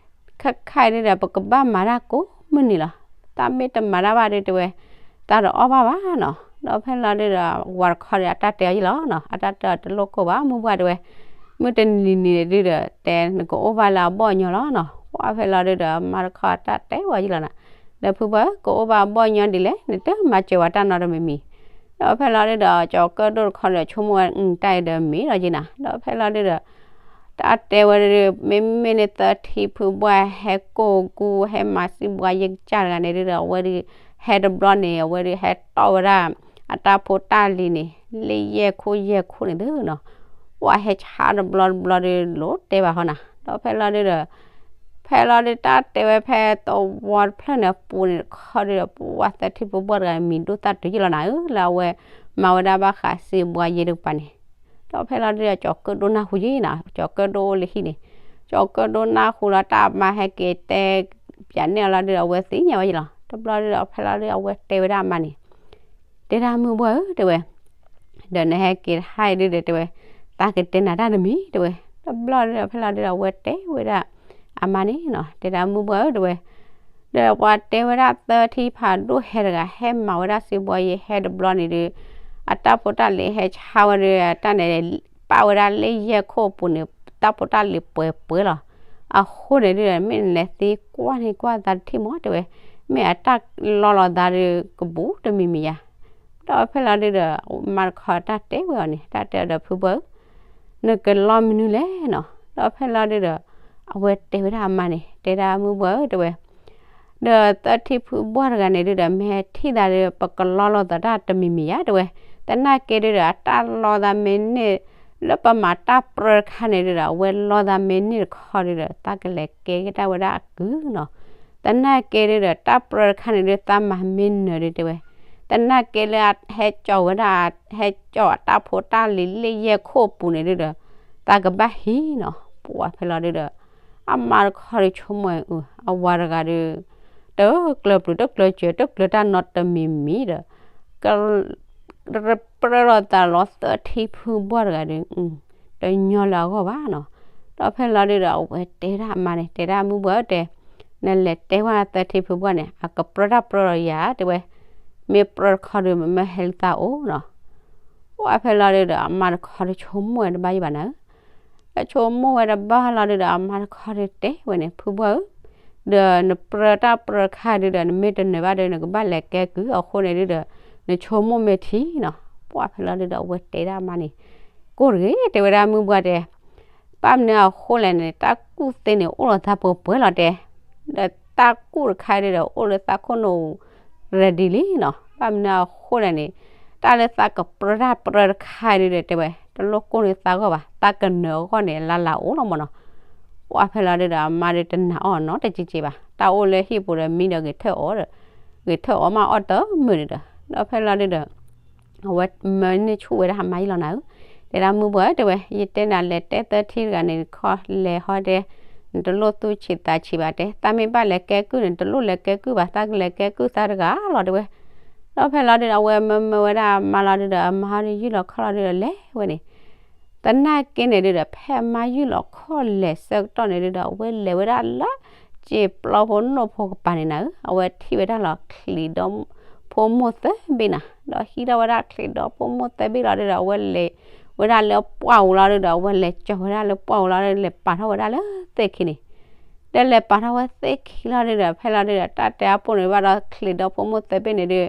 ခဲခါအံၤဒုဒီး ပကဘၣ်မၤတၢ်ကိးမုၢ်နံၤလီၤ. တၢ်မ့ၢ်တမၤတၢ်ဘၣ်ဒု တဲဝဲ, တၢ်တအီၣ်ဘၣ်ဘၣ်နီၤ. ဒီးဖဲလီၤဒုဒီး ဝၤတခီဒီး အတၢ်တဲအီၤယံလီၤနီၤ, အတၢ်တဲအီၤတလိၣ်ကိၢ်ဘၣ် မုၢ်ပှၢ်တဲဝဲ, မုၢ်တနံၤနံၤဒုဒီး တဲနကအိၣ်ဘၣ်လၢအဘီၣ်ညီလီၤနီၤ. ပှၢ်ဖဲလီၤဒုဒီး မါတခီအတၢ်တဲဝဲယံလီၤနီၤ, ဒီးဖုပှၢ်ဧၢ ကအိၣ်ဘၣ်အဘီၣ်ညီဒ်လဲၣ်, နတမၤစၢၤဝဲတၢ်နီတမံၤမံၤ. ဒီးဖဲလီၤဒုဒီး ကၠီၤကၢၣ်ဒိၣ်တခီဒီး ဆိကမိၣ်ဝဲ တၢ်အံၤဒီးမ့ၢ်လီၤယံနီၤ. ဒီးဖဲလီၤဒုဒီး တၢ်တဲဝဲဒု မ့မ့ၢ်န့ၣ်သၢထံဖုပှၢ်ဟဲကိၢ်ကူ ဟဲမၤစံးဘှါယဲကစၢ်တဂၤန့ၣ်ဒုဒီး အဝဲဒု ဟဲတဘျီန့ၣ် အဝဲဒု ဟဲတီၢ်ဝဲဒၣ် အတၢ်ဖိတၢ်လံၤန့ၣ် လၢယဲၢ်ခိၣ်ယဲၢ်ခိၣ်န့ၣ်သုနီၤ. ပှၢ်ဟဲဆါတဘျီတဘျီဒု လိၤတဲဘၣ်ဃီနီၤ. ဒီးဖဲလီၤဒုဒီး ဖဲလီၤဒု တၢ်တဲဝဲဖဲသဝီတဖျၢၣ်န့ၣ်အပူၤန့ၣ်တခီဒုဒီး ပှၢ်သၢထံဖုပှၢ်တဂၤ မံၤဒိၣ်သၣ်တုၤယံလီၤနၤဧၢ လၢအဝဲမၤဝဲဒၣ်ဘၣ်ဃးစံးဘှါယဲတကပၤန့ၣ်. ဒီးဖဲလီၤဒုဒီး ကၠီၤကၢၣ်ဒိၣ်နၢ်ဟူယံနီၤ, ကၠီၤကၢၣ်ဒိၣ်အိၣ်လၢဟံၣ်န့ၣ်, ကၠီၤကၢၣ်ဒိၣ်နၢ်ဟူလီၤ တၢ်အမါဟဲက့ၤတဲပၠးန့ၢ်အီၤလီၤဒုဒီး အဝဲသ့ၣ်ညါဝဲယံလီၤ. တဘျီဒုဒီး ဖဲလီၤဒု အဝဲတဲဝဲဒၣ်အမါန့ၣ် တဲဒၣ်မုၢ်ပှၢ်ဧၢ တဲဝဲ, ဒီးနဟဲက့ၤတဟါအံၤဒုဒီး တဲဝဲ, သးကတဲနၤတၢ်တမံၤ တဲဝဲ. တဘျီဒုဒီး ဖဲလီၤဒုဒီး အဝဲတဲဝဲဒၣ်အမါန့ၣ်နီၤ, တဲဒၣ်မုၢ်ပှၢ်ဧၢ တဲဝဲ, ဒီးပှၤတဲဝဲဒၣ်သၢထံဖးဒိၣ်ဟဲတဂၤ ဟဲမၤဝဲဒၣ်စံးဘှါယဲဟဲတဘျီန့ၣ်ဒု အတၢ်ဖိတၢ်လံၤဟဲဆါဝဲဒု တၢ်န့ၣ် ပာ်ဝဲဒၣ်လၢယဲၢ်ခိၣ်အပူၤန့ၣ် တၢ်ဖိတၢ်လံၤပှဲၤပှဲၤလီၤ. အဃိန့ၣ်ဒုဒီး မ့ၢ်နလဲၤသံကွၢ်န့ၢ်ကွၢ်သးတထံၣ်မး တဲဝဲ, မ့ၢ်အတၢ်လီလီၤသးဒု ကဘူးတမံၤမံၤယါ. ဒီးဖဲလီၤဒုဒီး မါတခီတၢ်တဲဝဲအီၤန့ၣ် တၢ်တဲဒီးဖုပှၢ်ဧၢ နကလီမနုၤလဲၣ်နီၤ. ဒီးဖဲလီၤဒုဒီး အဝဲတဲဝဲဒၣ်အမါန့ၣ် တဲဒၣ်မုၢ်ပှၢ်ဧၢ တဲဝဲ, ဒီးသၢထံဖုပှၢ်တဂၤန့ၣ်ဒုဒီး မ့ၢ်ဟဲထံၣ်သးဒု ပကလီလီၤသးတၢ်တမံၤမံၤယါ တဲဝဲ, သနာ်က့ဒုဒီး အတၢ်လီသးမ့ၢ်န့ၢ် လၢပမၤတၢ်ပြၢတခါန့ၣ်ဒုဒီး အဝဲလီသးမ့ၢ်န့ၢ်တခီဒုဒီး သးကလဲၤကဲက့ၤတၢ်ဝဲဒၣ်အကုၢ်နီၤ. သနာ်က့ဒုဒီး တၢ်ပြၢတခါန့ၣ်ဒု သးမၤမ့ၢ်နၢၤဒု တဲဝဲ, သနာ်က့လၢဟဲကၠီဝဲဒၣ် ဟဲကၠီအတၢ်ဖိတၢ်လံၤလၢယဲၢ်ခိၣ်အပူၤန့ၣ်ဒုဒီး သးကဘၣ်ဟံးနီၤ. ပှၢ်ဖဲလီၤဒုဒီး အမါတခီဒုဆိကမိၣ်အီၤ အဝၤတဂၤဒု တကျၢၤပျုၤတကျၢၤစၢၤ တကျၢၤတၢ်နီတမံၤမံၤဒီး ကပြၢလီၤသးလီၤသၢထံဖုပှၢ်တဂၤဒု တညီလၢအဂီၢ်ဘၣ်နီၤ. ဒီးဖဲလီၤဒုဒီး အဝဲတဲဒၣ်အမါန့ၣ် တဲဒၣ်မုၢ်ပှၢ်ဧၢ တဲ, နလဲၤတဲဝဲသၢထံဖုပှၢ်န့ၣ် အကပြၢတၢ်ပြၢလီၤယၤ တဲဝဲ, မ့ၢ်ပြၢတခီဒု မ့ၢ်ဟဲလၢသးအိၣ်နီၤ. ပှၢ်ဖဲလီၤဒုဒီး အမါတခီဒုဆိကမိၣ်ဝဲတဘၣ်ယံဘၣ်နၤဧၢ အဆိကမိၣ်ဝဲတဘၣ်လီၤဒုဒီး အမါတခီဒုတဲဝဲန့ၣ် ဖုပှၢ်ဧၢ, ဒီးနပြၢတၢ်ပြၢတခါဒုဒီး နမ့ၢ်တနၢၤဘၣ်ဒီး နကဘၣ်လဲၤကဲကုၢ်အဃိန့ၣ်ဒုဒီး နဆိကမိၣ်မ့ၢ်ထံနီၤ. ပှၢ်ဖဲလီၤဒုဒီး အဝဲတဲဒၣ်အမါန့ၣ် ကိၢ်တဂ့ၤ တဲဝဲဒၣ်မုၢ်ပှၢ်တဲ ဘၣ်မနုၤအဃိလဲၣ်န့ၣ် တၢ်ကူၣ်သ့န့ၣ် အိၣ်လီၤသးပှဲၤပှဲၤလီၤတဲ, ဒီးတၢ်ကူၣ်တခါဒုဒီး အိၣ်လၢသးခိၣ်နူာ် ready လံနီၤ. ဘၣ်မနုၤအဃိလဲၣ်န့ၣ် တၢ်လၢသးကပြၢတၢ်ပြၢတခါဒုဒီး တဲဝဲ တလိၣ်ကိၢ်န့ၢ်သးဂီၢ်ဘၣ်, သးကနၢၤအဂီၢ်န့ၣ် လၢ်လၢ်အိၣ်လီၤမးနီၤ. ပှၢ်ဖဲလီၤဒုဒီး အမါဒုတနာ်အီၤနီတက့က့ဘၣ်, တၢ်အိၣ်လၢဟံၣ်ပူၤဒီး မံဒီးဂဲၤထၢၣ်အီၤဒီး ဂဲၤထၢၣ်အီၤမးအီၣ်တမုာ်ဒုဒီး ဒီးဖဲလီၤဒုဒီး အဝဲမၢန့ၢ်ဆူၣ်ဝဲဒၣ်အမါယံလီၤနၤဧၢ, တဲဒၣ်မုၢ်ပှၢ်ဧၢ တဲဝဲ ယတဲနၤလဲၤတဲသၢထံတဂၤန့ၣ် ခီလဲၤဟီတဲ, နတလိၣ်သူၣ်ဆံးသးဆံးဘၣ်တဲ, သးမ့ၢ်ဘၣ်လဲၤကဲကုၢ်န့ၣ် နတလိၣ်လဲၤကဲကုၢ်ဘၣ်, သးကလဲၤကဲကုၢ်သးတဂၤလီၤတဲဝဲ. ဒီးဖဲလီၤဒုဒီး အဝဲမၢမၢဝဲဒၣ်အမါလီၤဒုဒီး အမါဟီဒုယုၢ်လီၤခီၣ်လီၤဒုဒီး လဲၤဝဲန့ၣ် သနာ်က့န့ၣ်ဒုဒီး ဖဲအမါယုၢ်လီၤခီၣ်လဲၤဆၢကတီၢ်န့ၣ်ဒုဒီး အဝဲလဲၤဝဲဒၣ်လၢ စံာ်ပျီဖိနိၣ်ဖိကပၤန့ၣ်နၤဧၢ, အဝဲထံၣ်ဝဲဒၣ်လီၤ ချံးဒီဖိမိၢ်သၢဘ့ၣ်နၤ, ဒီးဟံးထီၣ်ဝဲဒၣ်ချံးဒီဖိမိၢ်သၢဘ့ၣ်လီၤဒုဒီး အဝဲလဲၤဝဲဒၣ်လၢပှၢ်ပူၤလီၤဒုဒီး အဝဲလဲၤကၠီၤဝဲဒၣ်လၢပှၢ်ပူၤလီၤဒုဒီး လဲၤပာ်ထီၣ်ဝဲဒၣ်လၢသ့ၣ်ခံန့ၣ် ဒီးလဲၤပာ်ထီၣ်ဝဲသ့ၣ်ခံလီၤဒုဒီး ဖဲလီၤဒုဒီး တၢ်တဲအပူၤန့ၣ်ဘၣ်ဒီး ချံးဒီဖိမိၢ်သၢဘ့ၣ်န့ၣ်ဒု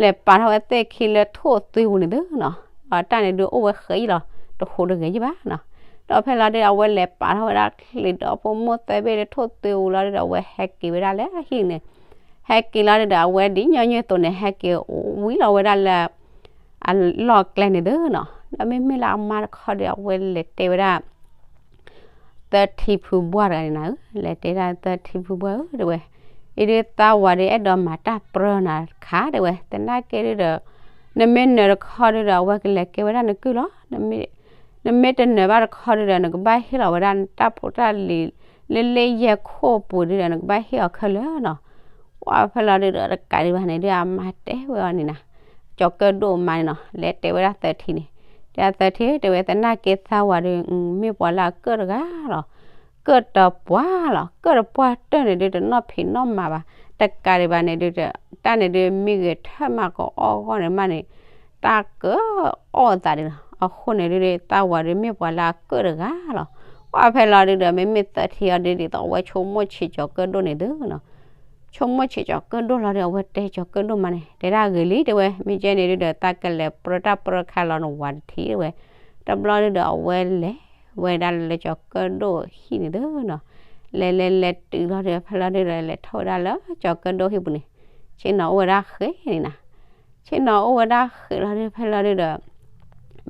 လဲၤပာ်ထီၣ်ဝဲသ့ၣ်ခံလၢထိၣ်သွံပူၤန့ၣ်သုနီၤ, အတၢ်န့ၣ်ဒုအိၣ်ဝဲဃဲအံၤလီၤ တဟူးတဂဲၤယံဘၣ်နီၤ. ဒီးဖဲလီၤဒုဒီး အဝဲလဲၤပာ်ထီၣ်ဝဲဒၣ်ချံးဒီဖိမိၢ်သၢဘ့ၣ်လၢထိၣ်သွံပူၤလီၤဒုဒီး အဝဲဟဲက့ၤဝဲဒၣ်လၢအဟံၣ်န့ၣ်, ဟဲက့ၤလီၤဒုဒီး အဝဲဒ်ညီနုၢ်အသိးန့ၣ် ဟဲက့ၤဝံၤလီၤဝဲဒၣ်လၢ အလီၢ်ကျဲန့ၣ်သုနီၤ. ဒီးမ့မ့ၢ်လၢအမါတခီဒီး အဝဲလဲၤတဲဝဲဒၣ် သၢထံဖုဘှၢ်တဂၤန့ၣ်နၤဧၢ, လဲၤတဲဒၣ်သၢထံဖုဘှၢ်ဧၢ တဲဝဲ, အံၤဒုးသးဝၤဒုးအဲၣ်ဒိးမၤတၢ်ပြၢနၤတခါ တဲဝဲ, သနာ်က့ဒုးဒီး နမ့ၢ်နၢၤတခီဒုးဒီး အဝဲကလဲၤကဲဝဲဒၣ်နကုၢ်လီၤ. နမ့ၢ်တနၢၤဘၣ်တခီဒုးဒီး နကဘၣ်ဟ့ၣ်လီၤဝဲဒၣ်နတၢ်ဖိတၢ်လံၤ လၢလၢယဲၢ်ခိၣ်ပူၤဒုးဒီး နကဘၣ်ဟ့ၣ်အီၤခဲလၢာ်နီၤ. ပှၢ်ဖဲလီၤဒုးဒီး တကးဒံးဘၣ်န့ၣ်ဒုး အမါတဲဝဲအီၤန့ၣ်နၤ, ကၠီၤကၢၣ်ဒိၣ်အမါန့ၣ်နီၤ, လဲၤတဲဝဲဒၣ်သၢထံန့ၣ်, တဲဒၣ်သၢထံ တဲဝဲ သနာ်က့သးဝၤဒုး မ့ၢ်ပှၤလၢအကၢၣ်တဂၤလီၤ. ကၢၣ်တပှၢ်လီၤ, ကၢၣ်တပှၢ်တၢၢ်န့ၣ်ဒုး တနီၣ်ဖံးနီၣ်မၤဘၣ်, တကးဒံးဘၣ်န့ၣ်ဒုး တၢ်န့ၣ်ဒုး မ့ၢ်ဂဲၤထၢၣ်မးကအီၣ်ဂီၢ်န့ၣ်မးန့ၣ် တၢ်ကအီၣ်အသးဒုးလီၤ. အဃိန့ၣ်ဒုး သးဝၤဒုးမ့ၢ်ပှၤလၢအကၢၣ်တဂၤလီၤ. ပှၢ်ဖဲလီၤဒုးဒီး မ့မ့ၢ်သၢထံအီၤဒုး ဒ်သိးအဝဲဆိကမိၣ်ဆံးကၠီၤကၢၣ်ဒိၣ်န့ၣ်သုနီၤ, ဆိကမိၣ်ဆံးကၠီၤကၢၣ်ဒိၣ်လီၤဒီး အဝဲတဲကၠီၤကၢၣ်ဒိၣ်မါန့ၣ် တဲဒၣ်ဂ့ၤလံ တဲဝဲ, မ့ၢ်ကဲန့ၣ်ဒုးဒီး သးကလဲၤပြၢတၢ်ပြၢတခါလီၤနဝၤတထံၣ် တဲဝဲ. တဘျီဒုးဒီး အဝဲလဲၤဝဲဒၣ်လၢကၠီၤကၢၣ်ဒိၣ်ဟံၣ်န့ၣ်သုနီၤ, လဲၤလဲၤလဲၤတုၤလီၤဒီး ဖဲလီၤဒုးဒီး လဲၤထီၣ်ဝဲဒၣ်လၢကၠီၤကၢၣ်ဒိၣ်ဟံၣ်ပူၤန့ၣ်, ဆ့ၣ်နီၤအိၣ်ဝဲဒၣ်ဃဲၤန့ၣ်နၤ ဆ့ၣ်နီၤအိၣ်ဝဲဒၣ်ဃဲၤလီၤဒုး ဖဲလီၤဒုးဒီး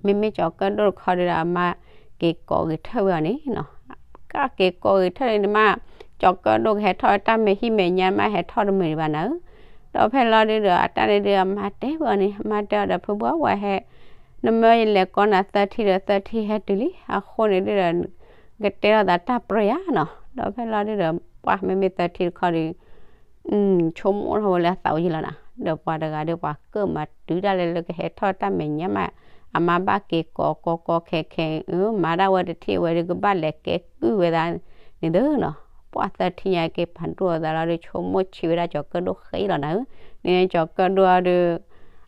မ့မ့ၢ်ကၠီၤကၢၣ်ဒိၣ်တခီဒုးဒီး အမါက့ၤကိးဂဲၤထၢၣ်ဝဲအီၤန့ၣ်နီၤ, ကက့ၤကိးဂဲၤထၢၣ်န့ၣ်မး, ကၠီၤကၢၣ်ဒိၣ်ကဟဲထီၣ်တၢ်မဲာ်ဟံၣ်မဲာ်ညါမး ဟဲထီၣ်တမုာ်ဒံးဘၣ်နၤဧၢ. ဒီးဖဲလီၤဒုးဒီး အတၢ်န့ၣ်ဒုး အမါတဲဝဲအီၤန့ၣ်, အမါတဲအီၤဒီး ဖုဘှၢ်ဝဲဟဲ, နမ့ၢ်လဲၤကိးနၤသၢထံဒီး သၢထံဟဲတုၤလံ, အဃိန့ၣ်ဒုးဒီး ကတဲလိာ်သးတၢ်ပြၢယၤနီၤ. ဒီးဖဲလီၤဒုးဒီး ပှၢ်မ့မ့ၢ်သၢထံတခီဒုး ဆိကမိၣ်ထီၣ်ဝဲလၢအသးဝဲယံလီၤနၤ, ဒီးပှၤတဂၤဒီး ပှၤကၢၣ်မၤတုၤတၢ်လၢလၢကဟဲထီၣ်တၢ်မဲာ်ညါမး, အမါဘၣ်က့ၤကိးကိးကိးခဲခဲ, မၤဒၣ်ဝဲတထံၣ်ဝဲဒီး ကဘၣ်လဲၤကဲကုၢ်ဝဲဒၣ်န့ၣ်သုနီၤ. ပှၢ်သၢထံညါက့ၤပာ်ဒိၣ်အသးလီၤဒီး ဆိကမိၣ်ဆံးဝဲဒၣ်ကၠီၤကၢၣ်ဒိၣ်ဃဲယံလီၤနၤဧၢ, န့ၣ်ကၠီၤကၢၣ်ဒိၣ်အီၤဒီး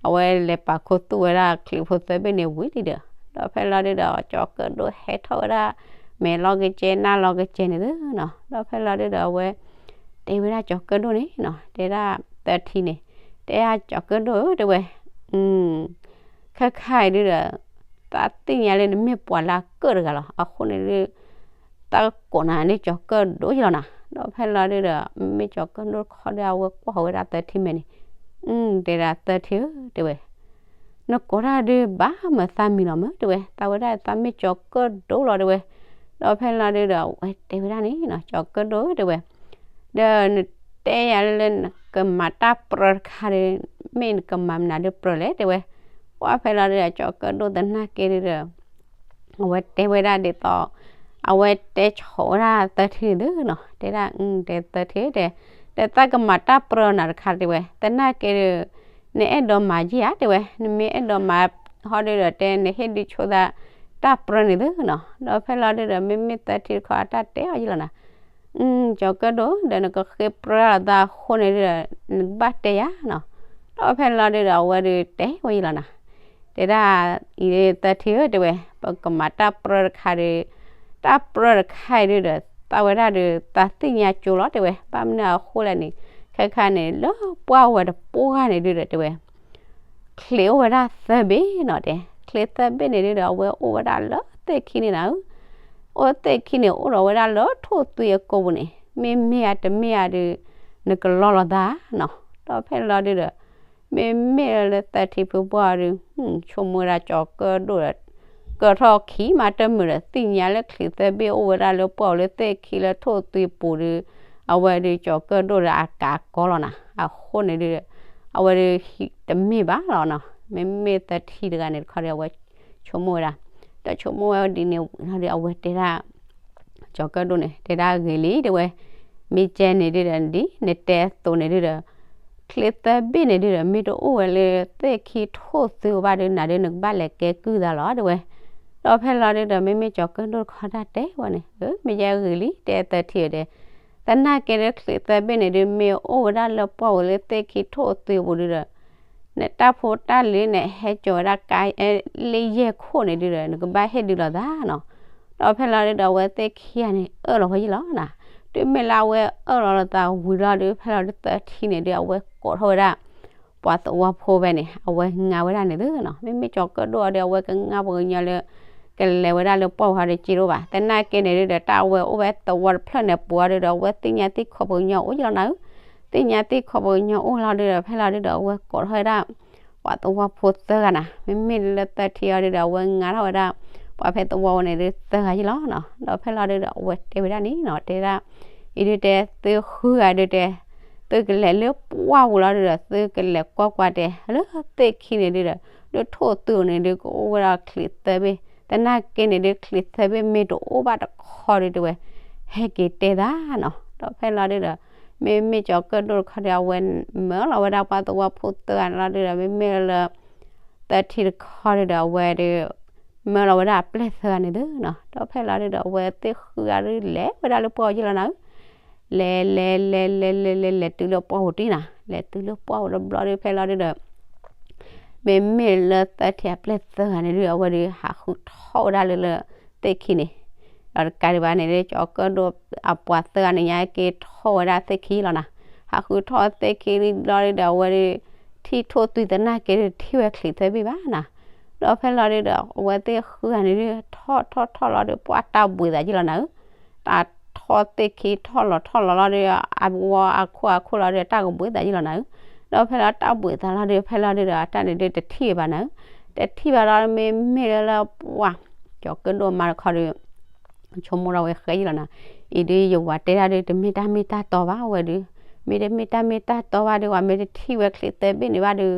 အဝဲလဲၤပာ်ခူသူၣ်ဝဲဒၣ်ချံးဖိသၢဘ့ၣ်န့ၣ်ဝံၤလံဒီး, ဒီးဖဲလီၤဒုးဒီး ကၠီၤကၢၣ်ဒိၣ်ဟဲထီၣ်ဝဲဒၣ် မဲာ်လီၤကစဲနါလီၤကစဲန့ၣ်သုနီၤ. ဒီးဖဲလီၤဒုးဒီး အဝဲတဲဝဲဒၣ်ကၠီၤကၢၣ်ဒိၣ်န့ၣ်နီၤ, တဲဒၣ်သၢထံန့ၣ်, တဲဒၣ်ကၠီၤကၢၣ်ဒိၣ်ဧၢ တဲဝဲ, ခဲခါအံၤဒုးဒီး သးသ့ၣ်ညါလၢနမ့ၢ်ပှၤလၢအကၢၣ်တဂၤလီၤ. အဃိန့ၣ်ဒုး သးကိးနၤန့ၣ်ကၠီၤကၢၣ်ဒိၣ်ယံလီၤနၤ. ဒီးဖဲလီၤဒုးဒီး မ့မ့ၢ်ကၠီၤကၢၣ်ဒိၣ်တခီဒီး အဝဲကွၢ်ဃီၤဝဲဒၣ်သၢထံမဲာ်န့ၣ်, တဲဒၣ်သၢထံဧၢ တဲဝဲ, နကိးတၢ်ဒုးဘၣ်မၤသးမံၤလီၤမး တဲဝဲ, သးဝဲဒၣ်သးမ့ၢ်ကၠီၤကၢၣ်ဒိၣ်လီၤ တဲဝဲ. ဒီးဖဲလီၤဒုးဒီး အဝဲတဲဝဲဒၣ်န့ၣ်နီၤ, ကၠီၤကၢၣ်ဒိၣ်ဧၢ တဲဝဲ, ဒီးနတဲယၤလၢနကမၤတၢ်ပြၢတခါဒီး မ့ၢ်နကမၤမနုၤဒုးပြၢလဲၣ် တဲဝဲ. ပှၢ်ဖဲလီၤဒုးဒီး ကၠီၤကၢၣ်ဒိၣ်သနာ်က့ဒုးဒီး အဝဲတဲဝဲဒၣ်ဒ်သိး အဝဲတဲဆိဝဲဒၣ်သၢထံန့ၣ်သုနီၤ, တဲဒၣ် တဲသၢထံ တဲ, ဒီးသးကမၤတၢ်ပြၢနၤတခါ တဲဝဲ, သနာ်က့ဒီး နအဲၣ်ဒိးမၤယဲၢ်ဧါ တဲဝဲ, နမ့ၢ်အဲၣ်ဒိးမၤဟီဒုးဒီး တဲနဟ့ၣ်ဒုးဆိသးတၢ်ပြၢန့ၣ်သုနီၤ. ဒီးဖဲလီၤဒုးဒီး မ့မ့ၢ်သၢထံတခီအတၢ်တဲအီၤယံလီၤနၤ, ကၠီၤကၢၣ်ဒိၣ် ဒီးနကဃ့ပြၢလိာ်သးအဃိန့ၣ်ဒုးဒီး နကဘၣ်တဲယၤနီၤ. ဒီးဖဲလီၤဒုးဒီး အဝဲဒုးတဲဝဲယံလီၤနၤ, တဲဒၣ်အံၤသၢထံဧၢ တဲဝဲ, ပကမၤတၢ်ပြၢတခါဒီး တၢ်ပြၢတခါအံၤဒုးဒီး သးဝဲဒၣ်ဒီး သးသ့ၣ်ညါကၠိလီၤ တဲဝဲ, ဘၣ်မနုၤအဃိလဲၣ်န့ၣ် ခဲခါန့ၣ် လၢပှၢ်ဝဲတပှၢ်ဂၤန့ၣ်ဒုးဒီး တဲဝဲ ချံးအိၣ်ဝဲဒၣ်သၢဘ့ၣ်နီၤ တဲ, ချံးသၢဘ့ၣ်န့ၣ်ဒုးဒီး အဝဲအိၣ်ဝဲဒၣ်လၢသ့ၣ်ခံန့ၣ်နၤဧၢ, အိၣ်သ့ၣ်ခံန့ၣ် အိၣ်ဒီးဝဲဒၣ်လၢထိၣ်သွံအကိာ်ပူၤန့ၣ် မ့မ့ၢ်ဧါတမ့ၢ်ဧါဒီး နကလီလီၤသးနီၤ. ဒီးဖဲလီၤဒုးဒီး မ့မ့ၢ်လၢသၢထံဖုပှၢ်အီၤဒီး ဆိကမိၣ်ဝဲဒၣ်ကၠီၤကၢၣ်ဒိၣ်ဒီး ကၢၢ်ထီၣ်ခံမးတမုာ်ဒီး သ့ၣ်ညါလၢချံးသၢဘ့ၣ်အိၣ်ဝဲဒၣ်လၢပှၢ်ဝဲလၢသ့ၣ်ခံလၢထိၣ်သွံပူၤဒီး အဝဲဒီးကၠီၤကၢၣ်ဒိၣ်ဒီးအကးကီလီၤနၤ, အဃိန့ၣ်ဒုး အဝဲဒီးတမ့ၢ်ဘၣ်လီၤနီၤ, မ့မ့ၢ်သၢထံတဂၤန့ၣ်တခီဒီး အဝဲဆိကမိၣ်ဝဲဒၣ်, ဒီးဆိကမိၣ်ဝဲဒ်န့ၣ်ဝံၤလီၤဒီး အဝဲတဲဒၣ် ကၠီၤကၢၣ်ဒိၣ်န့ၣ် တဲဒၣ်ဂ့ၤလံ တဲဝဲ, မ့ၢ်ကဲန့ၣ်ဒုးဒီး ဒ်နတဲအသိးန့ၣ်ဒုးဒီး ချံးသၢဘ့ၣ်န့ၣ်ဒုးဒီး မ့ၢ်တအိၣ်ဝဲလၢသ့ၣ်ခံထိၣ်သွံဘၣ်ဒီး နၤဒုး နကဘၣ်လဲၤကဲကုၢ်သးလီၤ တဲဝဲ. ဒီးဖဲလီၤဒုးဒီး မ့မ့ၢ်ကၠီၤကၢၣ်ဒိၣ်တခီတၢ်တဲဝဲန့ၣ် မ့ၢ်ယဲဂ့ၤလံ တဲသၢထံဧၢ တဲ, သနာ်က့ဒီးချံးသၢဘ့ၣ်န့ၣ်ဒုး မ့ၢ်အိၣ်ဝဲဒၣ်လၢပှၢ်ဝဲလၢသ့ၣ်ခံထိၣ်သွံပူၤဒုးဒီး နတၢ်ဖိတၢ်လံၤန့ၣ် ဟဲကၠီၤဝဲဒၣ်ကါ လၢယဲၢ်ခိၣ်န့ၣ်ဒုးဒီး နကဘၣ်ဟ့ၣ်ဒုးလိာ်သးနီၤ. ဒီးဖဲလီၤဒုးဒီး အဝဲသ့ၣ်ခံဂၤန့ၣ် အၢၣ်လီၤဝဲယံလီၤနၤ. တုၤမ့ၢ်လၢအဝဲအၢၣ်လီၤလိာ်သးဝံၤလီၤဒုး ဖဲလီၤဒုးသၢထံန့ၣ်ဒုး အဝဲကိးထီၣ်ဝဲဒၣ် ပှၤသဝီဖိဖဲန့ၣ် အဝဲငါဝဲဒၣ်န့ၣ်သုနီၤ. မ့မ့ၢ်ကၠီၤကၢၣ်ဒိၣ်အီၤဒီး အဝဲကငါပှၤကညီလၢ ကလဲၤဝဲဒၣ်လၢပှၢ်ဝဲဟီဒီးက့ၤဒိၣ်ဘၣ်. သနာ်က့န့ၣ်ဒုးဒီး တၢ်အဝဲအိၣ်ဝဲသဝီတဖျၢၣ်န့ၣ် ပူၤအီၤဒုးဒီး အဝဲသ့ၣ်ညါသ့ၣ်ခီပှၤကညီအိၣ်ယံလီၤနၤဧၢ. သ့ၣ်ညါသ့ၣ်ခီပှၤကညီအိၣ်လီၤဒုးဒီး ဖဲလီၤဒုးဒီး အဝဲကိးထီၣ်ဝဲဒၣ် ပှၤသဝီဖိသၢဂၤနၤ. မ့မ့ၢ်လၢသၢထံအီၤဒုးဒီး အဝဲငါထီၣ်ဝဲဒၣ် ပှၤဖဲသဝီန့ၣ်ဒုးသၢဂၤယ့ၢ်လီၤနီၤ. ဒီးဖဲလီၤဒုးဒီး အဝဲတဲဝဲဒၣ်န့ၣ်နီၤ, တဲဒၣ် အံၤဒုးတဲ သုဃုဂၤဒုးတဲ သုကလဲၤလၢပှၢ်ပူၤလီၤဒုးဒီး သုကလဲၤကွၢ်ကွၢ်တဲ လၢသ့ၣ်ခံန့ၣ်ဒုးဒီး ဒုးထိၣ်သုးန့ၣ်ဒုး ကအိၣ်ဝဲဒၣ်ချံးသၢဘ့ၣ်, သနာ်က့န့ၣ်ဒုး ချံးသၢဘ့ၣ်မ့ၢ်တအိၣ်ဘၣ်တခီဒုးတဲဝဲ ဟဲက့ၤတဲသးနီၤ. ဒီးဖဲလီၤဒုးဒီး မ့မ့ၢ်ကၠီၤကၢၣ်ဒိၣ်တခီဒီး အဝဲမၢလီၤဝဲဒၣ်ပှၤသဝီဖိသၢဂၤန့ၣ်လီၤဒုးဒီး မ့မ့ၢ်လၢ သၢထံတခီဒုးဒီး အဝဲဒုး မၢလီၤဝဲဒၣ်အပျဲၢ်သၢဂၤန့ၣ်သုနီၤ. ဒီးဖဲလီၤဒုးဒီး အဝဲသ့ၣ်ဃုဂၤဒုး လဲၤဝဲဒၣ်လၢပှၢ်ပူၤယ့ၢ်လီၤနၤဧၢ, လဲၤလဲၤလဲၤလဲၤလဲၤလဲၤလဲၤတုၤလၢပှၢ်ပူၤတံၢ်နၤ, လဲၤတုၤလၢပှၢ်ပူၤတဘျီဒုး ဖဲလီၤဒုးဒီး မ့မ့ၢ်လၢသၢထံအပျဲၢ်သၢဂၤန့ၣ်ဒုး အဝဲဒုးဟးဃုထီၣ်ဝဲဒၣ်လၢလၢသ့ၣ်ခံန့ၣ်, ဒီးတကးဒံးဘၣ်န့ၣ်ဒုး ကၠီၤကၢၣ်ဒိၣ်အပှၤသၢဂၤန့ၣ်ညါက့ၤထီၣ်ဝဲဒၣ်သ့ၣ်ခံလီၤနၤ, ဟးဃုထီၣ်သ့ၣ်ခံလီၤဒုးဒီး အဝဲဒုး ထံၣ်ထိၣ်သွံသနာ်က့ဒုး တထံၣ်ဝဲချံးသၢဘ့ၣ်ဘၣ်နၤ. ဒီးဖဲလီၤဒုးဒီး အဝဲသ့ၣ်ဃုဂၤန့ၣ်ဒုး ထီၣ်ထီၣ်ထီၣ်လီၤဒုး ပှၢ်တၢ်ဘှံးသးယ့ၢ်လီၤနၤဧၢ, တၢ်ထီၣ်သ့ၣ်ခံထီၣ်လီၤထီၣ်လီၤလီၤဒုး အဝဲအခိၣ်အခိၣ်လီၤဒုး တၢ်ကဘှံးသးယ့ၢ်လီၤနၤဧၢ. ဒီးဖဲလီၤတၢ်ဘှံးသးလီၤဒုး ဖဲလီၤဒုးဒီး အတၢ်န့ၣ်ဒုးတထံၣ်ဘၣ်နၤဧၢ, တထံၣ်ဘၣ်လီၤ မ့မ့ၢ်လၢလၢပှၢ် ကၠီၤကၢၣ်ဒိၣ်မါတခီဒုး ဆိကမိၣ်ထီၣ်ဝဲဃဲယ့ၢ်လီၤနၤ, အံၤဒုးယဝၤတဲဒၣ်ဒုး တမ့ၢ်တၢ်မ့ၢ်တၢ်တီဘၣ်ဝဲဒုး, မ့ၢ်တမ့ၢ်တၢ်မ့ၢ်တၢ်တီဘၣ်ဒုး ဝဲမ့ၢ်တထံၣ်ဝဲချံးသၢဘ့ၣ်န့ၣ်ဘၣ်ဒုး,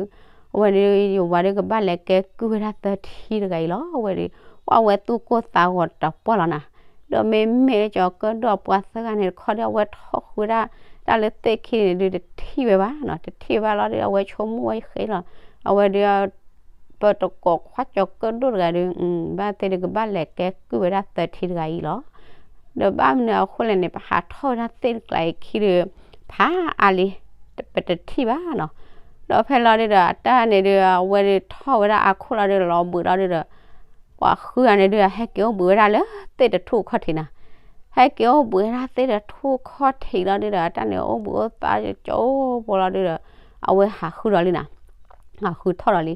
အဝဲဒုးယဝၤဒုးကဘၣ်လဲၤကဲကုၢ်ဝဲဒၣ်သၢထံတဂၤအံၤလီၤ အဝဲဒုး, ပှၢ်ဝဲသူၣ်ကိၢ်သးဂီၤတပှၢ်လီၤနၤ, ဒီးမ့မ့ၢ်လၢကၠီၤကၢၣ်ဒိၣ်အပှၤသၢဂၤန့ၣ်တခီဒုး အဝဲထီၣ်ဃုဝဲဒၣ် တၢ်လၢသ့ၣ်ခံန့ၣ်ဒုး တထံၣ်ဝဲဘၣ်နီၤ, တထံၣ်ဝဲဘၣ်လီၤဒုး အဝဲဆိကမိၣ်ဝဲဃဲလီၤ, အဝဲဒုး ပတကိးခွါကၠီၤကၢၣ်ဒိၣ်တဂၤဒုး ဘၣ်သ့ၣ်ဒုးကဘၣ်လဲၤကဲကုၢ်ဝဲဒၣ်သၢထံတဂၤအံၤလီၤ. ဒီးဘၣ်မနုၤအဃိလဲၣ်န့ၣ် ပဟးထီၣ်ဝဲဒၣ်သ့ၣ်တကျါအံၤခံဒုး ဖးအါလံ, ပတထံၣ်ဘၣ်နီၤ. ဒီးဖဲလီၤဒုးဒီး အတၢ်န့ၣ်ဒုး အဝဲဒုးထီၣ်ဝဲဒၣ်အခိၣ်လီၤဒုး လီၤဘှံးလီၤဒုးဒီး ပှၤဃုဂၤန့ၣ်ဒုး ဟဲက့ၤအိၣ်ဘှံးဝဲဒၣ်လၢသ့ၣ်တထူၣ်ခီၣ်ထံးနၤ, ဟဲက့ၤအိၣ်ဘှံးဝဲဒၣ်သ့ၣ်တထူၣ်ခီၣ်ထံးလီၤဒုးဒီး အတၢ်န့ၣ်အိၣ်ဘှံးအိၣ်သါကၠိဖိလီၤဒုးဒီး အဝဲဟးဃုဒီးလံနၤ, ဟးဃုထီၣ်ဒီးလံ,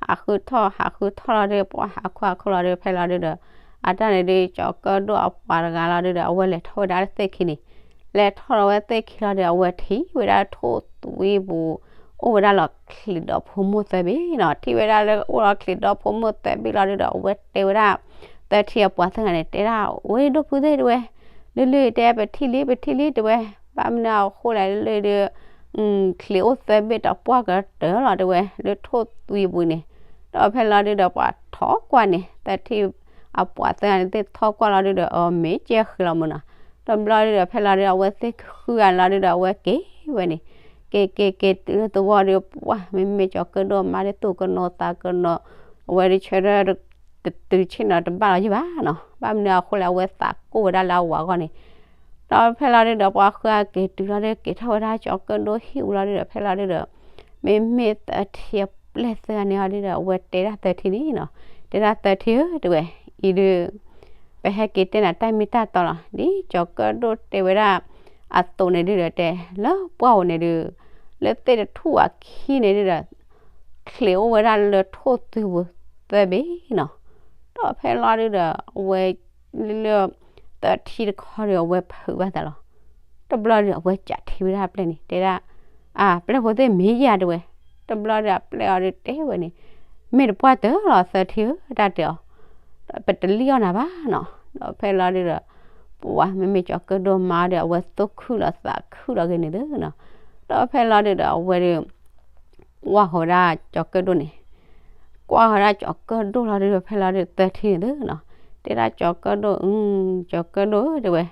ဟးဃုထီၣ် ဟးဃုထီၣ်လီၤဒုး ပှၤဟးခိၣ်ဟးခိၣ်လီၤဒုး ဖဲလီၤဒုးဒီး အတၢ်န့ၣ်ဒုး ကၠီၤကၢၣ်ဒိၣ်အပှၤတဂၤလီၤဒုးဒီး အဝဲလဲၤထီၣ်ဝဲဒၣ်လၢသ့ၣ်ခံန့ၣ်, လဲၤထီၣ်လီၤဝဲသ့ၣ်ခံလီၤဒုး အဝဲထံၣ်ဝဲဒၣ်ထိၣ်သွံပူၤ အိၣ်ဝဲဒၣ်လီၤချံးဒီဖိမိၢ်သၢဘ့ၣ်နီၤ, ထံၣ်ဝဲဒၣ်လၢအိၣ်လီၤချံးဒီဖိမိၢ်သၢဘ့ၣ်လီၤဒုးဒီး အဝဲတဲဝဲဒၣ် သၢထံအပှၤသၢဂၤန့ၣ် တဲဒၣ် ဝဲဒိၣ်ဖုသ့ၣ်တဲဝဲ, လၢလၢတဲ ပထံၣ်လံ ပထံၣ်လံတဲဝဲ, ဘၣ်မနုၤအဃိလဲၣ်လၢဒုး ချံးအိၣ်သၢဘ့ၣ်တပှၢ်ကတၢၢ်လီၤတဲဝဲ လၢထိၣ်သွံပူၤန့ၣ်, ဒီးဖဲလီၤဒုးဒီးပှၤထီၣ်ကွၢ်န့ၣ် သၢထံအပှၤသၢဂၤန့ၣ်သ့ၣ်ထီၣ်ကွၢ်လီၤဒုးဒီး အမ့ၢ်ကဲဃဲလီၤမုၢ်နီၤ, တဘျီဒုးဒီးဖဲလီၤဒုး အဝဲသ့ၣ်ဃုဂၤလီၤဒုးဒီး အဝဲက့ၤဝဲန့ၣ်, က့ၤက့ၤက့ၤတုၤလၢသဝီဒုး ပှၢ် မ့မ့ၢ်ကၠီၤကၢၣ်ဒိၣ်မါဒုးသူၣ်ကနိးသးကနိး, အဝဲဒုးဆၢထၢၣ် တတုၤဆ့ၣ်နီၤတဘၣ်လီၤယံၤဘၣ်နီၤ, ဘၣ်မနုၤအဃိလဲၣ် အဝဲသးကိၢ်ဝဲဒၣ်လၢအဝၤအဂီၢ်န့ၣ်, ဒီးဖဲလီၤဒုးဒီး ပှၤဃုဂၤက့ၤတုၤလီၤဒုး က့ၤထီၣ်ဝဲဒၣ်ကၠီၤကၢၣ်ဒိၣ်ဟံၣ်အူလီၤဒုးဒီး ဖဲလီၤဒုးဒီး မ့မ့ၢ်သၢထံအပျဲၢ်သၢဂၤန့ၣ်အီၤဒုးဒီး အဝဲတဲဒၣ်သၢထံန့ၣ်နီၤ, တဲဒၣ်သၢထံဧၢ တဲဝဲ, အံၤဒုး ပဟဲက့ၤတဲနၤတၢ်မ့ၢ်တၢ်တီလီၤ, ဒ်ကၠီၤကၢၣ်ဒိၣ်တဲဝဲဒၣ် အသိးန့ၣ်ဒုးဒီးတဲ လၢပှၢ်ဧိၤန့ၣ်ဒုး လၢသ့ၣ်တထူၣ်အခံန့ၣ်ဒုးဒီး ချံးအိၣ်ဝဲဒၣ်လၢထိၣ်သွံပူၤသၢဘ့ၣ်နီၤ, ဒီးဖဲလီၤဒုးဒီး အဝဲ လၢ သၢထံတခီဒီး အဝဲဖုးဘၣ်သးလီၤ, တဘျီဒီး အဝဲကးထံဝဲဒၣ်အပျဲၢ်န့ၣ် တဲဒၣ် အပျဲၢ်ဖိသ့ၣ်မ့ၢ်ယၤတဲဝဲ, တဘျီဒီး အပျဲၢ်အီၤဒုးတဲဝဲန့ၣ် မ့ၢ်တပှၢ်တၢၢ်လီၤသၢထံဧၢ တၢ်တဲအီၤ, ပတလံၣ်အီၣ်နၤဘၣ်နီၤ, ဒီးဖဲလီၤဒုးဒီး ပှၤမ့မ့ၢ်ကၠီၤကၢၣ်ဒိၣ်မါဒီး အဝဲသူၣ်ခုၣ်လီၤသးခုၣ်လီၤဂ့ၤန့ၣ်သုနီၤ, ဒီးဖဲလီၤဒုးဒီး အဝဲဒုး ကွၢ်ဃီၤဝဲဒၣ်ကၠီၤကၢၣ်ဒိၣ်န့ၣ်, ကွၢ်ဃီၤဝဲဒၣ်ကၠီၤကၢၣ်ဒိၣ်လီၤဒုးဒီး ဖဲလီၤဒုးသၢထံန့ၣ်သုနီၤ, တဲဒၣ်ကၠီၤကၢၣ်ဒိၣ် အ ကၠီၤကၢၣ်ဒိၣ်ဧၢ တဲဝဲ,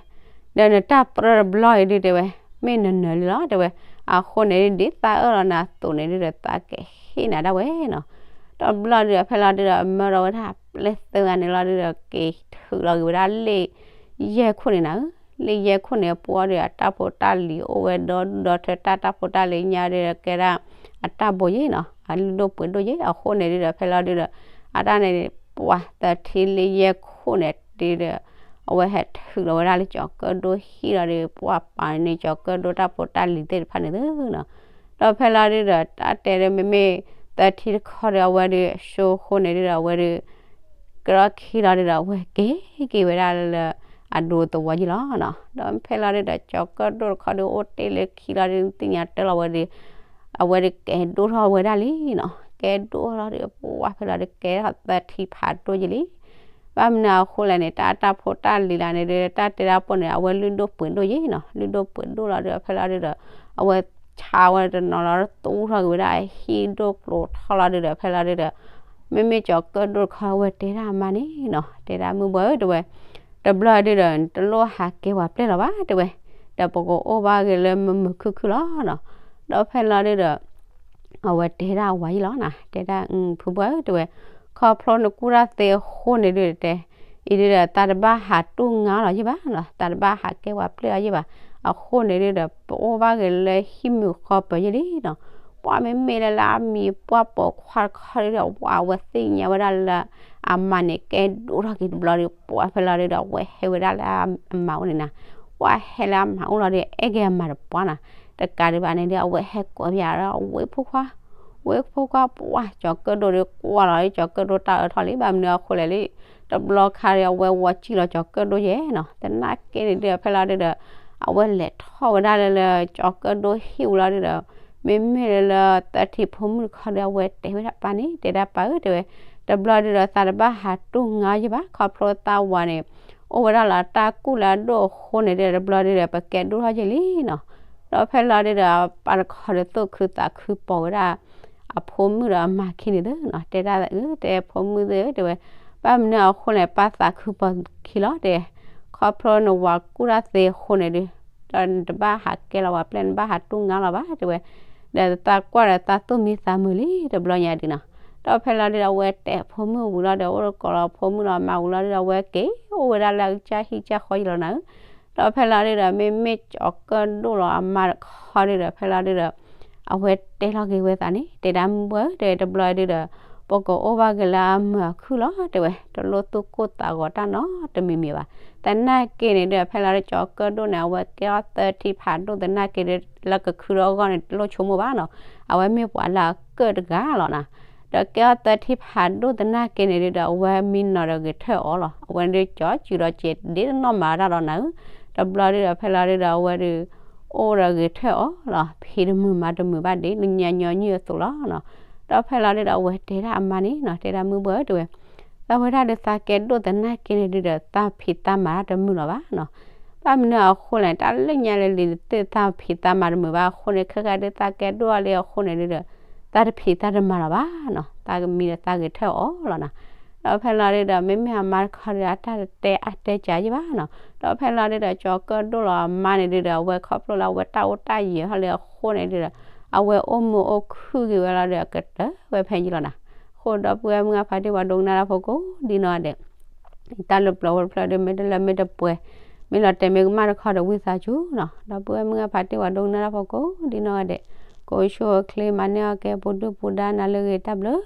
ဒီးနတၢ်ပြၢတဘျီအံၤဒုးတဲဝဲ, မ့ၢ်နနၢၤလံလီၤတဲဝဲ, အဃိန့ၣ်ဒ်သးအၢၣ်လီၤနၤအသိးန့ၣ်ဒုးဒီး သးကဟ့ၣ်နၤဒၣ်ဝဲနီၤ, တဘျီဒုးဒီး ဖဲလီၤဒုးဒီး မၢလီၤဝဲဒၣ်ပျဲၢ်သၢဂၤန့ၣ်လီၤဒုးဒီး က့ၤထုးလီၤက့ၤဝဲဒၣ်လ့ၣ်ယဲၢ်ခိၣ်န့ၣ်နၤဧၢ လ့ၣ်ယဲၢ်ခိၣ်န့ၣ် ပှၢ်ဒီးအတၢ်ဖိတၢ်လံၤအိၣ်ဝဲဒီဒီထၢတၢ် တၢ်ဖိတၢ်လံၤညါဒီးကဲဒၣ် အတၢ်ဘိယ့ၣ်နီၤ အလုၢ်ဒိၣ်ပှ့ၤဒိၣ်ယ့ၣ် အဃိန့ၣ်ဒုးဒီး ဖဲလီၤဒုးဒီး အတၢ်န့ၣ် ပှၢ်သၢထံလ့ၣ်ယဲၢ်ခိၣ်န့ၣ်ဒုးဒီး အဝဲဟဲထုးလီၤဝဲဒၣ်လၢကၠီၤကၢၣ်ဒိၣ်ဟံၣ်လီၤဒီး ပှၢ်ပာ်န့ၢ်ကၠီၤကၢၣ်ဒိၣ်တၢ်ဖိတၢ်လံၤသ့ၣ်တဖၣ်န့ၣ်သုနီၤ ဒီးဖဲလီၤဒုးဒီး တၢ်တဲဒီးမ့မ့ၢ် သၢထံတခီဒီး အဝဲဒုး ဆိဃိန့ၣ်ဒုးဒီး အဝဲဒုး ကရီၢ်ခံလီၤဒုးဒီး အဝဲက့ၤက့ၤဝဲဒၣ်လၢ အဒူသဝီယ့ၣ်လီၤနီၤ ဒီးဖဲလီၤဒုးဒီး ကၠီၤကၢၣ်ဒိၣ်တခီဒုး အိၣ်တ့ၢ်လၢခံလီၤဒုး သ့ၣ်ညါတၢ်လီၤဝဲဒုး အဝဲဒုးကဲဒိၣ်ထီၣ်ဝဲဒၣ်လံနီၤ ကဲဒိၣ်လီၤဒုး ပှၢ်ဖဲလီၤဒုး ကဲထီၣ်သၢထံဖးဒိၣ်ယ့ၣ်လံ ဘၣ်မနုၤအဃိလဲၣ်န့ၣ် တၢ်တၢ်ဖိတၢ်လံၤလၢန့ၣ်ဒီး တၢ်တဲတၢ်ပိၢ်န့ၣ် အဝဲလုၢ်ဒိၣ်ပှ့ၤဒိၣ်ယဲနီၤ, လုၢ်ဒိၣ်ပှ့ၤဒိၣ်လီၤဒီး ဖဲလီၤဒုဒီး အဝဲဆါဝဲတနီၤလီၤ သူထီၣ်က့ၤဝဲဒၣ်ဟံၣ်ဒိၣ်ကျိၤထီလီၤဒုဒီး ဖဲလီၤဒုဒီး မ့မ့ၢ်ကၠီၤကၢၣ်ဒိၣ်တခီ အဝဲတဲဒၣ်အမါန့ၣ်နီၤ, တဲဒၣ်မုၢ်ဘှီၣ်ဧၢ တဲဝဲ, တဘျီဒုဒီး တလိၣ်ဟးကဲပှၤပျဲၢ်လီၤဘၣ် တဲဝဲ, ဒီးပကအိၣ်ဘၣ်က့ၤလၢမုာ်မုာ်ခုၣ်ခုၣ်လီၤနီၤ, ဒီးဖဲလီၤဒုဒီး အဝဲတဲဒၣ်အဝၤယဲလီၤနီၤ, တဲဒၣ် ဖုဘှီၣ်ဧၢ တဲဝဲ, ခီဖျိနကူၣ်တၢ်သ့အဃိန့ၣ်ဒုဒီးတဲ, အံၤဒုဒီး သးတဘၣ်ဟးတူၢ်ငါလီၤယဲၢ်ဘၣ်နီၤ, သးတဘၣ်ဟးကဲပှၤပျဲၢ်အီၤယဲၢ်ဘၣ်, အဃိန့ၣ်ဒုဒီး ပအိၣ်ဘၣ်က့ၤလၢဟံၣ်မုာ်ဃီပၢၤယဲၢ်လံနီၤ, ပှၤမ့မ့ၢ်လၢလၢအမံၤပှၢ်ပိာ်ခွါတခီဒုဒီး ပှၤအဝဲသ့ၣ်ညါဝဲဒၣ်လၢ အမါန့ၣ်ကဲဒိၣ်ထီၣ်က့ၤတဘျီဒီး ပှၤဖဲလီၤဒုဒီး အဝဲဟဲဝဲဒၣ်လၢအမါအိၣ်န့ၣ်နီၤ, ပှၤဟဲလၢအမါအိၣ်လီၤဒီး အဲၣ်က့ၤအမါတပှၢ်နီၤ, တကးဒံးဘၣ်န့ၣ်ဒီး အဝဲဟဲကိးပယၤဒီး ဝ့ၢ်ဖိခွါ, ဝ့ၢ်ဖိခွါ ပှၤကၠီၤကၢၣ်ဒိၣ်ဒီးကွၢ်လီၤ ကၠီၤကၢၣ်ဒိၣ်တၢ်အၢထီၣ်လံ ဘၣ်မနုၤအဃိလဲၣ်လံ, တဘျီခါဒီး အဝဲဝီၤစံၣ်လီၤကၠီၤကၢၣ်ဒိၣ်ယဲၢ်နီၤ, သနာ်က့န့ၣ်ဒီး ဖဲလီၤဒုဒီး အဝဲလဲၤထီၣ်ဝဲဒၣ်လၢလၢကၠီၤကၢၣ်ဒိၣ်ဟံၣ်ဝံၤလီၤဒုဒီး မ့မ့ၢ်လၢလၢသၢထံၣ်ဖိမုၣ်တခီဒီး အဝဲတဲဝဲဒၣ်ပၢ်န့ၣ် တဲဒၣ်ပၢ်ဧၢ တဲဝဲ, တဘျီဒုဒီး သးတဘၣ်ဟးတူၢ်ငါယဲၢ်ဘၣ် ခီဖျိသးဝၤန့ၣ် အိၣ်ဝဲဒၣ်လၢတၢ်ကူၣ်လၢအဒိၣ်အဃိန့ၣ်ဒီး တဘျီဒုဒီး ပကဲဒိၣ်ထီၣ်ယဲၢ်လံနီၤ, ဒီးဖဲလီၤဒုဒီး ပၢ်တခီဒီးသူၣ်ခုသးခုပိာ်ဝဲဒၣ် အဖိမုၣ်ဒီးအမါခံန့ၣ်သ့နီၤ, တဲဒၣ်အၢ တဲဖိမုၣ်သ့ၣ်ဧၢ တဲဝဲ, ဘၣ်မနုၤအဃိန့ၣ် ပၢ်သးခုပိာ်ခံလီၤ တဲ, ခီဖျိနဝၤကူၣ်တၢ်သ့အဃိန့ၣ်ဒီး ဒီးနတဘၣ်ဟးကဲလီၤပှၤပျဲၢ် နဘၣ်ဟးတူၢ်ငါလီၤဘၣ် တဲဝဲ, ဒီးသးကွၢ်ဒီးသးသူၣ်မံသးမုာ်လံ တဘျီညါဒုနီၤ, ဒီးဖဲလီၤဒုဒီး အဝဲတဲဖိမုၣ်ဝံၤလီၤဒီး အိၣ်တကိးလီၤဖိမုၣ်လီၤမါဝံၤလီၤဒုဒီး အဝဲက့ၤအိၣ်ဝဲဒၣ်လၢအကစၢ်ဟံၣ်ကစၢ်ဃီယဲၢ်လီၤနၤဧၢ, ဒီးဖဲလီၤဒုဒီး မ့မ့ၢ်ကၠီၤကၢၣ်ဒိၣ်လီၤအမါတခီဒုဒီး ဖဲလီၤဒုဒီး အဝဲတဲလီၤက့ၤဝဲသးန့ၣ် တဲဒၣ်မုၢ်ဘှီၣ်ဧၢ တဲဝဲ တဘျီဒုဒီး ပကအိၣ်ဘၣ်က့ၤလၢအမုာ်အခုၣ်လီၤ တဲဝဲ, တလိၣ်သူၣ်ကိၢ်သးဂီၤတၢ်နီတမံၤမံၤဘၣ်, သနာ်က့န့ၣ်ဒီး ဖဲလီၤဒုကၠီၤကၢၣ်ဒိၣ်န့ၣ် အဝဲကဲထီၣ်သၢထံၣ်ဖးဒိၣ် သနာ်က့ဒီး လၢကခုဒီးအဂီၢ်န့ၣ် တလိၣ်ဆိကမိၣ်ဘၣ်နီၤ, အဝဲမ့ၢ်ပှၤလၢအကၢၣ်တဂၤလီၤနၤ, ဒီးကဲထီၣ်သၢထံၣ်ဖးဒိၣ်သနာ်က့န့ၣ်ဒုဒီး အဝဲမံနီၤဒီးဂဲၤထၢၣ်အီၤလီၤ, အဝဲန့ၣ်ဒုကၠီၤစူၤဒီးစဲးဒ့တနီၣ်မၤတၢ်ဒီးနၤဧၢ, တဘျီဒုဒီး ဖဲလီၤဒုဒီး အဝဲဒု အိၣ်ဒီးဂဲၤထၢၣ်အီၤလီၤ, ဖံးတမုာ်မၤတမုာ်ဘၣ်ဒ်လၢညါညီနုၢ်အသိးလီၤနီၤ, ဒီးဖဲလီၤဒုဒီး အဝဲတဲဒၣ်အမါန့ၣ်နီၤ တဲဒၣ်မုၢ်ဘှီၣ်ဧၢ တဲဝဲ, သးဝဲဒၣ်ဒုးသးကဲဒိၣ်သနာ်က့န့ၣ်ဒုဒီး သးဖံးသးမၤတၢ်တမုာ်လီၤဘၣ်နီၤ, ဘၣ်မနုၤအဃိလဲၣ် တၢ်လၢညါလၢလံၤတသ့ၣ် သးဖံးသးမၤတမုာ်ဘၣ်အဃိန့ၣ် ခဲခါဒုးသးကဲဒိၣ်အီၤလံအဃိန့ၣ်ဒုဒီး သးတဖံးသးတမၤလီၤဘၣ်နီၤ, သးကမံဒီးသးဂဲၤထၢၣ်အီၤလီၤနီၤ, ဒီးဖဲလီၤဒုဒီး မ့မ့ၢ်အမါတခီဒုဒီး အတၢ်တတဲအါတဲကးယဲၢ်ဘၣ်နီၤ, ဒီးဖဲလီၤဒုဒီး ကၠီၤကၢၣ်ဒိၣ်လီၤအမါန့ၣ်ဒုဒီး အဝဲခီဖျိလၢအဝဲတၢ်အိၣ်တၢ်ယံာ်ဟီၣ်လံအဃိန့ၣ်ဒုဒီး အဝဲအိၣ်မုာ်အိၣ်ခုၣ်က့ၤဝဲလီၤဒီး အကတၢၢ်ဝဲဖဲယံာ်လီၤနီၤ, အဃိဒီပုၢ်ဝဲၢ်မုၢ်ဂၢ်ဖါတံၢ်ဝဲဒိကနၣ်တၢ်ဖိကိးဒ်နီၢ်ဂၤဒဲး တၢ်လၢပျီဝဲတဖျၢၣ်ဒီး မ့ၢ်တလၢမ့ၢ်တပှဲၤ မ့ၢ်လီၤတဲာ်မ့ၢ်ကမၣ်တခီဒီး ဝံသးစူၤနီၤ, ဒီပုၢ်ဝဲၢ်မုၢ်ဂၢ်ဖါတံၢ်ဝဲဒိကနၣ်တၢ်ဖိကိးဒ်နီၢ်ဂၤဒဲး, ကအိၣ်ဆူၣ်အိၣ်ချ့မၤန့ၢ်အီၣ်ကဲပူၤဒုၣ်ပူၤဒါနၤလၢအဂ့ၤ တၢ်ဘျုး